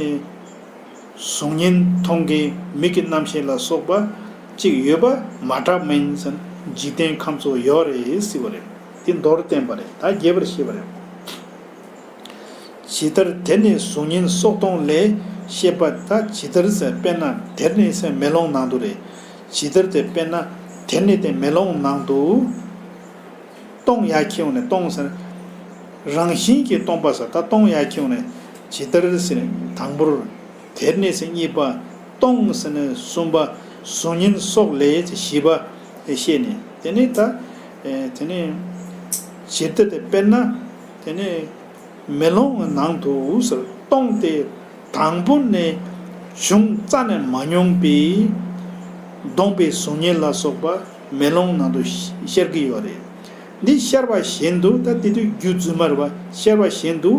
གཟུགས་བརྙན་མཐོང་གི་མིག་གི་རྣམ་ཤེས་ལ་སོགས་པ་གཅིག་ཡོད་པ་མ་གྲགས་མིན་ཟེར་འཇིག་རྟེན་ཁམས་གཙོ་བོ་ཡོད་རེད་ཟེར་བ་རེད། དེ་མདོར་བསྟན་པ་རེད། ད་རྒྱས་པར་བཤད་པ་རེད། ཇི་ལྟར་དེར་ནི་གཟུགས་བརྙན་སོགས་སྟོང་ལས་ཞེས་པ། ད་ཇི་ལྟར་ཟེར་དཔེར་ན་དེར་ནི་ཟེར་མེ་ལོང་ནང་དུ་རེད། ཇི་ལྟར་དེ་དཔེར་ན་དེར་ནི་དེ་མེ་ལོང་ནང་དུ་སྟོང་ཡར་འཁྱེར་ནས་སྟོང་ཟེར། རང་བཞིན་གྱིས་སྟོང་པ་ཟེར། ད་སྟོང་ཡར་འཁྱེར་ནས་ཇི་ལྟར་ཟེར་དང་པོར་དེར་ནི་ཟེར་གཉིས་པ། སྟོང་ཟེར་ནས་གསུམ་པ། གཟུགས་བརྙན་སོགས་ལས་བཞི་པ་བཤད་ནས། དེ་ནས་ད་དེ་ནས་ཇི་ལྟར་དེ། དཔེར་ན་དེ་ནས་མེ་ལོང་གི་ནང་དུ་ཟེར། སྟོང་སྟེ་དང་པོ་ནས་བྱུང་རྩ་ནས་མ་མྱོང་པའི་གདོང་པའི་གཟུགས་བརྙན་ལ་སོགས་པ་མེ་ལོང་ནང་དུ་ཤར་གྱི་ཡོད་རེད། འདི་ཤར་བ་བཞིན་དུ། ད་དེ་དུས་རྒྱུ་རྫུན་མ་རེད་པ། ཤར་བ་བཞིན་དུ་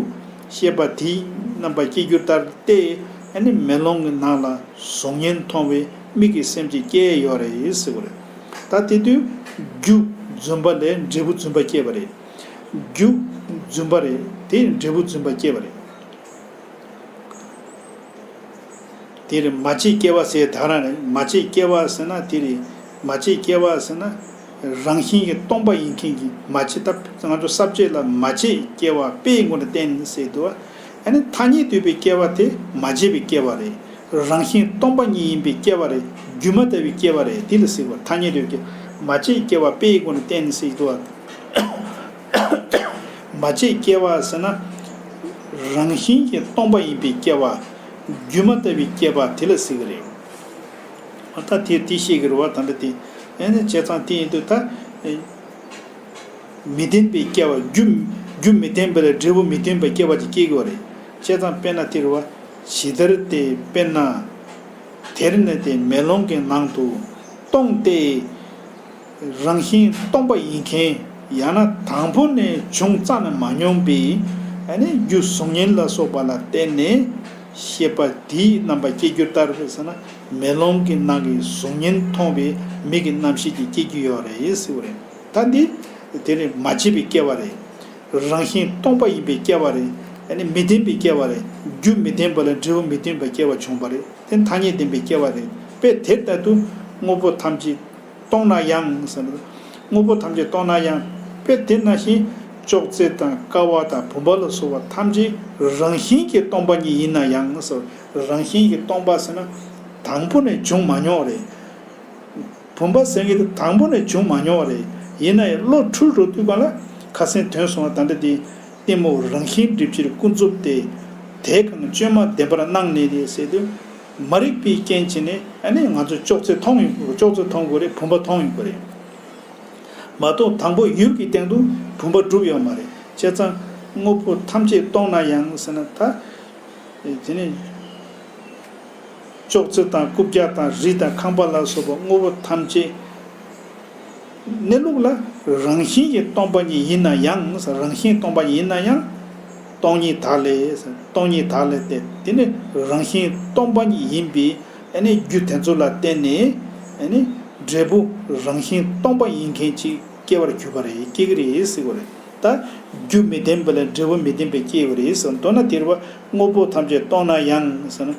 ཤེས་པ་དེའི་རྣམ་པ་སྐྱེ་འགྱུར་ལྟར་ཏེ། ཨ་ནི་མེ་ལོང་གི་ནང་ལ་གཟུགས་བརྙན་མཐོང་བས་མིག་གི་སེམས་ཅན་སྐྱེ་ཡོད་རེད་ཟེར་བ་རེད། ད་དེ་དུས་རྒྱུ་རྫུན་པ་ལས་འབྲས་བུ་རྫུན་པ་སྐྱེས་པ་རེད། རྒྱུ་རྫུན་པ་རེད། དེ་འབྲས་བུ་རྫུན་པ་སྐྱེས་པ་རེད། དེ་རེད། མ་བྱས་སྐྱེ་བ་ཟེར་ད་རང་རེད། མ་བྱས་སྐྱེ་བ་ཟེར་ན་དེ་རེད། མ་བྱས་སྐྱེ་བ་ཟེར་ན་རང་བཞིན་གྱིས་སྟོང་པ་ཡིན་མཁན་གྱི། མ་བྱས། ད་ང་ཚོ་ས་བཅད་ལ་མ་བྱས་སྐྱེ་བ་དཔེའི་སྒོ་ནས་བསྟན་ཟེར་འདུག་བ། ཨ་ནི་ཐ་སྙད་འདོད་པའི་སྐྱེ་བ་དེ་མ་བྱས་པའི་སྐྱེ་བ་རེད། རང་བཞིན་སྟོང་པ་ཉིད་ཡིན་པའི་སྐྱེ་བ་རེད། སྒྱུ་མ་ལྟ་བུའི་སྐྱེ་བ་རེད། དེ་ལ་ཟེར་བ། ཐ་སྙད་འདོད་ཀྱི། མ་བྱས་སྐྱེ་བ་དཔེའི་སྒོ་ནས་བསྟན་ཟེར་འདུག་བ། མ་བྱས་སྐྱེ་བ་ཟེར་ན་རང་བཞིན་གྱིས་སྟོང་པ་ཡིན་པའི་སྐྱེ་བ། སྒྱུ་མ་ལྟ་བུའི་སྐྱེ་བ་དེ་ལ་ཟེར་གྱི་རེད། ད་དེ་དེ་ཤེས་ཀྱི་རེད་བ། ད་འདི་དེ་ཨེ་ནི་བྱས་ཙང་དེ་ཡིན་དུས་ད། མི་ལྡན་པའི་སྐྱེ་བ། རྒྱུ་རྒྱུ་མི་ལྡན་པ་ལས་འབྲས་བུ་མི་ལྡན་པའི་སྐྱེ་བ་ཅིག་སྐྱེ་གི་བ་རེད། བྱས་ཙང་དཔེར་ན་དེ་རེད་བ། ཇི་ལྟར་དེ། དཔེར་ན། དེར་ནི་དེ་མེ་ལོང་གི་ནང་དུ་སྟོང་སྟེ། རང་བཞིན་སྟོང་པ་ཡིན་མཁན། ཡང་ན་དང་པོ་ནས་བྱུང་རྩ་ནས་མ་མྱོང་པའི། ཨ་ནི་རྒྱུ་གཟུགས་བརྙན་ལ་སོགས་པ་ལ་བརྟེན་ནས་ཤེས་པ་དེའི་རྣམ་པ་སྐྱེ་འགྱུར་ལྟར་ཟེར་ན། མེ་ལོང་གི་ནང་གི་གཟུགས་བརྙན་མཐོང་བའི་མིག་གི་རྣམ་ཤེས་ཀྱིས་སྐྱེ་རྒྱུ་ཡོད་རེད་ཟེར་བ་རེད། ད་འདི་དེ་ནི་མ་བྱས་པའི་སྐྱེ་བ་རེད། རང་བཞིན་སྟོང་པ་ཡིན་པའི་སྐྱེ་བ་རེད། ཨ་ནི་མི་ལྡན་པའི་སྐྱེ་བ་རེད། རྒྱུ་མི་ལྡན་པ་ལས་འབྲས་བུ་མི་ལྡན་པའི་སྐྱེ་བ་བྱུང་བ་རེད། དེ་ཐ་སྙད་ལྡན་པའི་སྐྱེ་བ་རེད། དཔེ་དེ་ལྟར་དུ་དངོས་པོ་ཐམས་ཅད་སྟོང་ན་ཡང་ཟེར་ན། དངོས་པོ་ཐམས་ཅད་སྟོང་ན་ཡང་། དཔེ་དེ་ནང་བཞིན་ཅོག་ཙེ་དང་ཀ་བ་དང་བུམ་པ་ལ་སོགས་པ་ཐམས་ཅད་རང་བཞིན་གྱིས་སྟོང་པ་ཉིད་ཡིན་ན་ཡང་ཟེར། རང་བཞིན་གྱིས་སྟོང་པ་ཟེར་ན་དང་པོ་ནས་བྱུང་མ་མྱོང་བ་རེད། བུམ་པ་ཟེར་མཁན་དེ་དང་པོ་ནས་བྱུང་མ་མྱོང་བ་རེད། ཡིན་ན་ཡང་བློ་འཁྲུལ་འགྲོ་དུས་གང་ལ། ཁ་སང་ཐོན་སོང་བ། ད་ལྟ་དེ་གཏི་མུག་རང་བཞིན་སྒྲིབ་བྱེད་ཀུན་རྫོབ་སྟེ། དེ་གང་བཅོས་མ་བདེན་པར་སྣང་ནས་ཏེ་ཟེར་དུས། མ་རིག་པའི་རྐྱེན་བྱས་ནས་ཨ་ནི་ང་ཚོ་ཅོག་ཙེ་མཐོང་ཡོང་གི། ཅོག་ཙེ་མཐོང་དགོས་རེད། བུམ་པ་མཐོང་ཡོང་གི་རེད། མ་གཏོགས་དང་པོ་ཡུལ་གྱི་སྟེང་དུ་བུམ་པ་གྲུབ་ཡོད་མ་རེད། བྱས་ཙང་དངོས་པོ་ཐམས་ཅད་སྟོང་ན་ཡང་ཟེར་ན། ད་དེ་ནས་ཅོག་ཙེ་དང་རྐུབ་བཀྱག་དང་རི་དང་ཁང་པ་ལ་སོགས་པ་དངོས་པོ་ཐམས་ཅད་གནས་ལུགས་ལ་རང་བཞིན་གྱིས་སྟོང་པ་ཉིད་ཡིན་ན་ཡང་། རང་བཞིན་སྟོང་པ་ཡིན་ན་ཡང་། སྟོང་ཉིད་དག་ལས། སྟོང་ཉིད་དག་ལས་ཏེ། དེ་ནི་རང་བཞིན་སྟོང་པ་ཉིད་ཡིན་པའི་ཨ་ནི་རྒྱུ་དེ་ཚོ་ལ་བརྟེན་ནས་ཨ་ནི་འབྲས་བུ་རང་བཞིན་སྟོང་པ་ཡིན་མཁན་ཅིག་སྐྱེ་བར་གྱུར་པ་རེད། སྐྱེ་གི་རེད་ཟེར་བ་རེད། ད་རྒྱུ་མི་ལྡན་པ་ལས་འབྲས་བུ་མི་ལྡན་པའི་སྐྱེ་བ་རེད་ཟེར། མདོར་ན་དེ་རེད་བ། དངོས་པོ་ཐམས་ཅད་སྟོང་ན་ཡང་ཟེར་ན།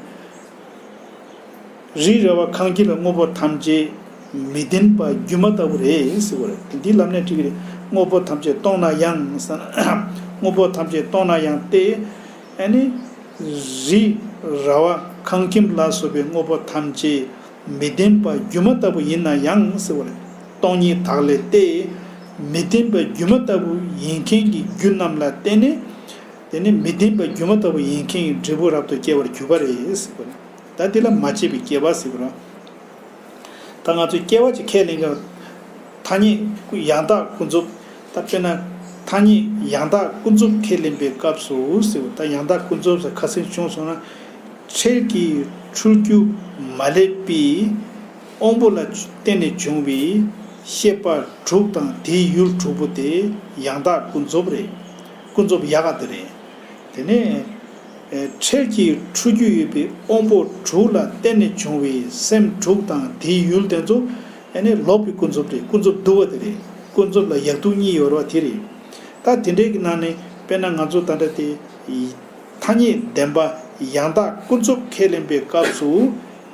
རི་ར་བ་ཁང་ཁྱིམ་ལ་དངོས་པོ་ཐམས་ཅད་མི་ལྡན་པ་སྒྱུ་མ་ལྟ་བུ་རེད་ཟེར་བ་རེད། འདི་ལབ་ནས་འགྲིག་གི་རེད། དངོས་པོ་ཐམས་ཅད་སྟོང་ན་ཡང་ཟེར་ན། དངོས་པོ་ཐམས་ཅད་སྟོང་ན་ཡང་སྟེ། ཨ་ནི་རི་ར་བ་ཁང་ཁྱིམ་ལ་སོགས་པའི་དངོས་པོ་ཐམས་ཅད་མི་ལྡན་པ་སྒྱུ་མ་ལྟ་བུ་ཡིན་ན་ཡང་ཟེར་བ་རེད། སྟོང་ཉིད་དག་ལས་ཏེ། མི་ལྡན་པ་སྒྱུ་མ་ལྟ་བུ་ཡིན་མཁན་གྱི་རྒྱུ་རྣམས་ལ་བརྟེན་ནས། དེ་ནི་མི་ལྡན་པ་སྒྱུ་མ་ལྟ་བུ་ཡིན་མཁན་གྱི་འབྲས་བུ་རབ་ཏུ་སྐྱེ་བར་གྱུར་པ་རེད་ཟེར་བ་རེད། ད་འདི་ལ་མ་བྱས་པའི་སྐྱེ་བ་ཟེར་བ་རེད། ད་ང་ཚོས་སྐྱེ་བ་ཅིག་ཁས་ལེན་གྱི། ཐ་སྙད་ཡང་དག་ཀུན་རྫོབ། ད་དཔེར་ན་ཐ་སྙད་ཡང་དག་ཀུན་རྫོབ་ཁས་ལེན་པའི་སྐབས་སུ་ཟེར་བ། ད་ཡང་དག་ཀུན་རྫོབ་ཟེར་ཁ་སང་བྱུང་སོང་ན། འཕྲལ་གྱི་འཁྲུལ་རྒྱུ་མ་བསླད་པའི་དབང་པོ་ལ་བརྟེན་ནས་བྱུང་བའི་ཤེས་པ་དྲུག་དང་དེའི་ཡུལ་དྲུག་པོ་དེ་ཡང་དག་ཀུན་རྫོབ་རེད། ཀུན་རྫོབ་ཡག་ག་དེ་རེད། དེ་ནས་ཨེ་འཕྲལ་གྱི་འཁྲུལ་རྒྱུ་ཡོད་པའི་དབང་པོ་དྲུག་ལ་བརྟེན་ནས་བྱུང་བའི་སེམས་དྲུག་དང་དེའི་ཡུལ་དེ་ཚོ་ཨ་ནི་ལོག་པའི་ཀུན་རྫོབ་རེད། ཀུན་རྫོབ་བསྡུ་བ་དེ་རེད། ཀུན་རྫོབ་ལ་ཡག་སྡུག་གཉིས་ཡོད་རེད་བ། དེ་རེད། ད་དེ་འདྲའི་གི་ནང་ནས་དཔེར་ན་ང་ཚོ་ད་ལྟ་དེ་ཐ་སྙད་བདེན་པ་ཡང་དག་ཀུན་རྫོབ་ཁས་ལེན་པའི་སྐབས་སུ་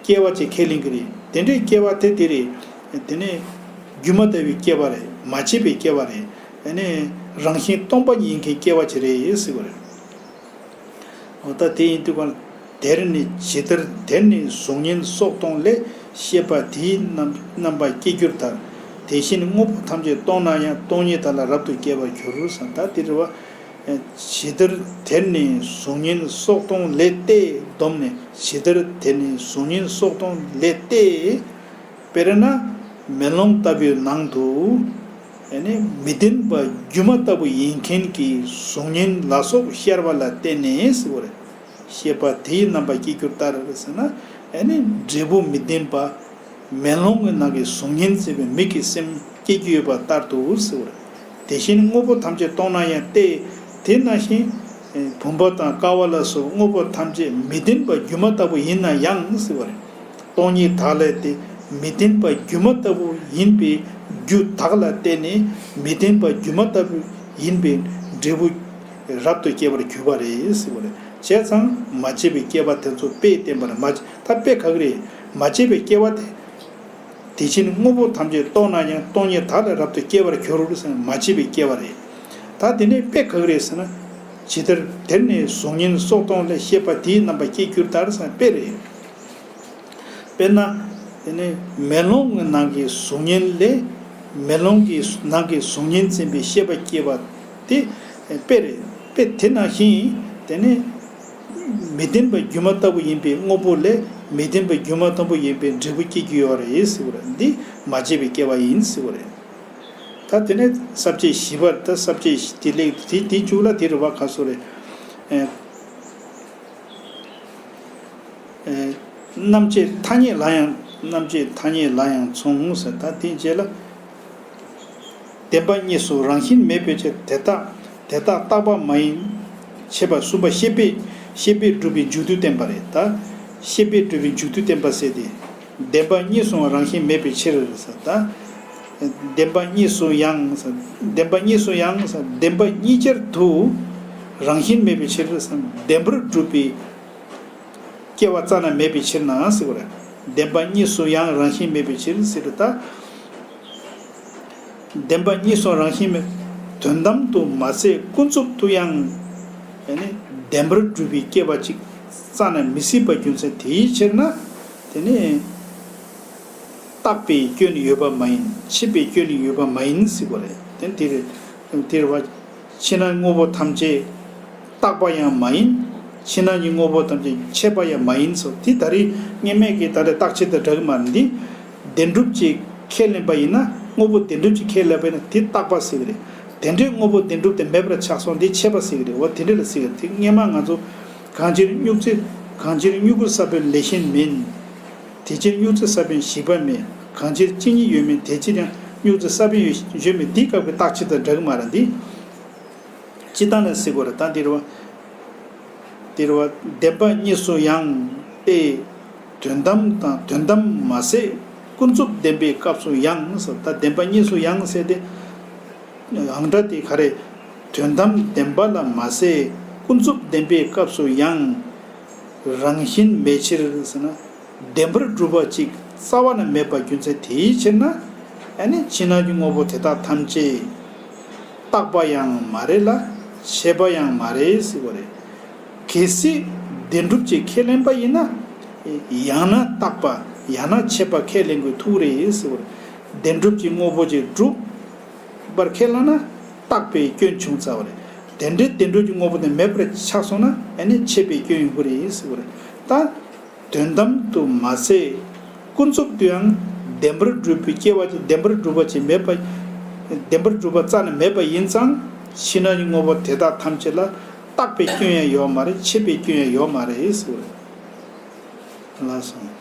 སྐྱེ་བ་ཅིག་ཁས་ལེན་གྱི་རེད། དེ་འདྲའི་སྐྱེ་བ་དེ་དེ་རེད། དེ་ནས་སྒྱུ་མ་ལྟ་བུའི་སྐྱེ་བ་རེད། མ་བྱས་པའི་སྐྱེ་བ་རེད། ཨ་ནི་རང་བཞིན་སྟོང་པ་ཉིད་ཡིན་མཁན་སྐྱེ་བ་ཅིག་རེད་ཟེར་བ་རེད། འོ་ད་དེ་ཡིན་དུས་གང་། དེར་ནི་ཇི་ལྟར་དེར་ནི་གཟུགས་བརྙན་སོགས་སྟོང་ལས་ཤེས་པ་དེའི་རྣམ་རྣམ་པ་སྐྱེ་འགྱུར་ལྟར། དེ་བཞིན་དངོས་པོ་ཐམས་ཅད་སྟོང་ན་ཡང་སྟོང་ཉིད་དག་ལས་རབ་ཏུ་སྐྱེ་བར་འགྱུར་ཟེར། ད་དེ་རེད་བ། ཇི་ལྟར་དེར་ནི་གཟུགས་བརྙན་སོགས་སྟོང་ལས་ཏེ། བསྡོམས་ནས་ཇི་ལྟར་དེར་ནི་གཟུགས་བརྙན་སོགས་སྟོང་ལས་ཏེ། དཔེར་ན་མེ་ལོང་ལྟ་བུའི་ནང་དུ། ཨ་ནི་མི་བདེན་པ་སྒྱུ་མ་ལྟ་བུ་ཡིན་མཁན་གྱི་གཟུགས་བརྙན་ལ་སོགས་ཤར་བ་ལ་བརྟེན་ནས་ཟེར་བ་རེད། ཤེས་པ་དེའི་རྣམ་པ་སྐྱེ་གྱུར་ལྟར་ཟེར་ན། ཨ་ནི་འབྲས་བུ་མི་བདེན་པ། མེ་ལོང་གི་ནང་གི་གཟུགས་བརྙན་ཟེར་བའི་མིག་གི་སེམས་སྐྱེ་རྒྱུ་ཡོད་པ་ལྟར་དུ་ཟེར་བ་རེད། དེ་བཞིན་དངོས་པོ་ཐམས་ཅད་སྟོང་ན་ཡང་སྟེ། དེ་ནང་བཞིན་བུམ་པ་དང་ཀ་བ་ལ་སོགས་དངོས་པོ་ཐམས་ཅད་མི་བདེན་པ་སྒྱུ་མ་ལྟ་བུ་ཡིན་ན་ཡང་ཟེར་བ་རེད། སྟོང་ཉིད་དག་ལས་ཏེ། མི་བདེན་པ་སྒྱུ་མ་ལྟ་བུ་ཡིན་པའི་རྒྱུ་དག་ལ་བརྟེན་ནས་མི་བདེན་པ་སྒྱུ་མ་ལྟ་བུ་ཡིན་པའི་འབྲས་བུ་རབ་ཏུ་སྐྱེ་བར་གྱུར་པ་རེད་ཟེར་བ་རེད། བྱས་ཙང་མ་བྱས་པའི་སྐྱེ་བ་དེ་ཚོ་དཔེས་བསྟན་པར་མ་བྱས། ད་དཔེ་ག་གི་རེད། མ་བྱས་པའི་སྐྱེ་བ་དེ། དེ་བཞིན་དངོས་པོ་ཐམས་ཅད་རྟོགས་ན་ཡང་སྟོང་ཉིད་དག་ལས་རབ་ཏུ་སྐྱེ་བར་འགྱུར་ཟེར་མ་བྱས་པའི་སྐྱེ་བ་རེད། ད་དེ་ནས་དཔེ་ག་གི་རེད་ཟེར་ན། ཇི་ལྟར་དེར་ནི་གཟུགས་བརྙན་སོགས་སྟོང་ལས་ཤེས་པ་དེའི་རྣམ་པ་སྐྱེ་གྱུར་ལྟར་ཟེར་དཔེ་རེད། དཔེར་ན། དེ་ནས་མེ་ལོང་གི་ནང་གི་གཟུགས་བརྙན་ལས། མེ་ལོང་གི་ནང་གི་གཟུགས་བརྙན་འཛིན་པའི་ཤེས་པ་སྐྱེ་བ་དེ་དཔེ་རེད། དཔེ་དེ་ནང་བཞིན་དེ་ནས་མི་བདེན་པ་སྒྱུ་མ་ལྟ་བུ་ཡིན་པའི་དངོས་པོ་ལས་མི་བདེན་པ་སྒྱུ་མ་ལྟ་བུ་ཡིན་པའི་འབྲས་བུ་སྐྱེ་རྒྱུ་ཡོད་རེད་ཟེར་བ་རེད། འདི་མ་བྱས་པའི་སྐྱེ་བ་ཡིན་ཟེར་བ་རེད། ད་དེ་ནས་ས་བཅད་བཞི་པ། ད་ས་བཅད་དེ་ལས་དེ་དེ་མཇུག་ལ་དེ་རེད་བ། ག་སོ་རེད། ཨེ། ཨེ། རྣམ་བཅད་ཐ་སྙད་ལ་ཡང་། རྣམ་བཅད་ཐ་སྙད་ལ་ཡང་མཚུངས་ཟེར། ད་དེའི་རྗེས་ལ། བདེན་པ་གཉིས་སུ་རང་བཞིན་མེད་པའི་ཕྱིར། དེ་རྟག་དེ་རྟག་རྟག་པ་མ་ཡིན། ཕྱེད་པ། གསུམ་པ། ཤེས་པས་ཤེས་པས་གྲུབ་པའི་མཇུག་བསྡུ་བསྟན་པ་རེད། ད་ཤེས་པས་གྲུབ་པའི་མཇུག་བསྡུ་བསྟན་པ་ཟེར་ཏེ། བདེན་པ་གཉིས་སུའང་རང་བཞིན་མེད་པའི་ཕྱིར་ཟེར། ད་བདེན་པ་གཉིས་སུ་ཡང་ཟེར། བདེན་པ་གཉིས་སུ་ཡང་ཟེར། བདེན་པ་གཉིས་ཆར་དུ་རང་བཞིན་མེད་པའི་ཕྱིར་ཟེར། བདེན་པར་གྲུབ་པའི་སྐྱེ་བ་རྩ་ནས་མེད་པའི་ཕྱིར་ན་ཟེར་བ་རེད། བདེན་པ་གཉིས་སུ་ཡང་རང་བཞིན་མེད་པའི་ཕྱིར་ཟེར་ད། བདེན་པ་གཉིས་སུ་རང་བཞིན་མེད། དོན་དམ་དུ་མ་ཟད་ཀུན་རྫོབ་ཏུ་ཡང་། ཡང་ན་བདེན་པར་གྲུབ་པའི་སྐྱེ་བ་ཅིག་རྩ་ནས་མི་སྲིད་པ་རྒྱུ་མཚན་དེའི་ཕྱིར་ན། དེ་ནི་རྟག་པའི་སྐྱོན་ཡོད་པ་མ་ཡིན། ཕྱེད་པའི་སྐྱོན་ཡོད་པ་མ་ཡིན་ཟེར་བ་རེད། དེ་དེ་རེད། དེ་རེད་བ། ཕྱི་ནང་དངོས་པོ་ཐམས་ཅད་རྟག་པ་ཡང་མ་ཡིན། ཕྱི་ནང་གི་དངོས་པོ་ཐམས་ཅད་ཕྱེད་པ་ཡང་མ་ཡིན་སོགས། དེ་ད་རེས་སྔོན་མའི་གི་ད་རེས་རྟག་ཆད་དང་འདྲ་གི་མ་རེད། འདི་བདེན་གྲུབ་ཀྱིས་ཁས་ལེན་པ་ཡིན་ན། དངོས་པོ་བདེན་གྲུབ་ཀྱིས་ཁས་ལེན་པ་ཡིན་ན་དེ་རྟག་པ་ཟེར་གི་རེད། དེ་འདྲའི་དངོས་པོ་བདེན་གྲུབ་དེ་མེད་པར་ཆགས་སོང་། འདི་ཕྱེད་པ་ཟེར་གི་རེད། འོ་དེ་འདྲ་ལ་ཟེར་གི་རེད། དེ་སྔོན་མ་ང་ཚོ་གང་ཕྱིར་སྨྱུག་རྩེ། གང་ཕྱིར་སྨྱུ་གུ་ས་བོན་ལས་གཞན་མིན། དེ་ཕྱིར་སྨྱུག་རྩེ་ས་བོན་ཞིག་པ་མེད། གང་ཕྱིར་གཅིག་ཉིད་ཡོད་མིན། དེ་ཕྱིར་ཡང་སྨྱུག་རྩེ་ས་བོན་ཡོད་མིན། འདིའི་སྐབས་ཀྱི་རྟག་ཆད་དང་འདྲ་གི་མ་རེད། འདི་སྤྱིར་བཏང་ནས་ཟེར་དགོས་རེད། ད་འདིར་བ། འདིར་བ། བདེན་པ་གཉིས་སུ་ཡང་སྟེ། དོན་དམ་དང་དོན་དམ་མ་ཟད་ཀུན་རྫོབ་བདེན་པའི་སྐབས་སུ་ཡང་ཟེར། ད་བདེན་པ་གཉིས་སུ་ཡང་ཟེར་ཏེ། ཡང་སྒྲ་དེ་ག་རེ། དོན་དམ་བདེན་པ་ལ་མ་ཟད་ཀུན་རྫོབ་བདེན་པའི་སྐབས་སུ་ཡང་རང་བཞིན་མེད་ཕྱིར་ཟེར་ན། བདེན་པར་གྲུབ་པ་ཅིག་རྩ་བ་ནས་མེད་པ་རྒྱུ་མཚན་དེའི་ཕྱིར་ན། ཨ་ནི་ཕྱི་ནང་གི་དངོས་པོ་དེ་དག་ཐམས་ཅད་རྟག་པ་ཡང་མ་རེད་ལ་ཕྱེད་པ་ཡང་མ་རེད་ཟེར་བ་རེད། གལ་སྲིད་བདེན་གྲུབ་ཅིག་ཁས་ལེན་པ་ཡིན་ན། ཡང་ན་རྟག་པ་ཡང་ན་ཕྱེད་པ་ཁས་ལེན་དགོས་ཐུག་རེད་ཟེར་བ་རེད། བདེན་གྲུབ་ཀྱི་དངོས་པོ་ཅིག་གྲུབ་པར་ཁས་བླངས་ན་རྟག་པའི་སྐྱོན་བྱུང་ཚར་བ་རེད། དེ་འདྲའི་བདེན་གྲུབ་ཀྱི་དངོས་པོ་དེ་མེད་པར་ཆགས་སོང་ན། ཨ་ནི་ཕྱེད་པའི་སྐྱོན་ཡོང་གི་རེད་ཟེར་བ་རེད། ད་དོན་དམ་དུ་མ་ཟད་ཀུན་རྫོབ་ཏུ་ཡང་བདེན་པར་གྲུབ་པའི་སྐྱེ་བ་ཅིག་བདེན་པར་གྲུབ་པ་ཅིག་མེད་པ། བདེན་པར་གྲུབ་པ་རྩ་ནས་མེད་པ་ཡིན་ཙང་། ཕྱི་ནང་གི་དངོས་པོ་དེ་དག་ཐམས་ཅད་ལ་རྟག་པའི་སྐྱོན་ཡང་ཡོད་མ་རེད། ཕྱེད་པའི་སྐྱོན་ཡང་ཡོད་མ་རེད་ཟེར་བ་རེད། ལགས་སོ།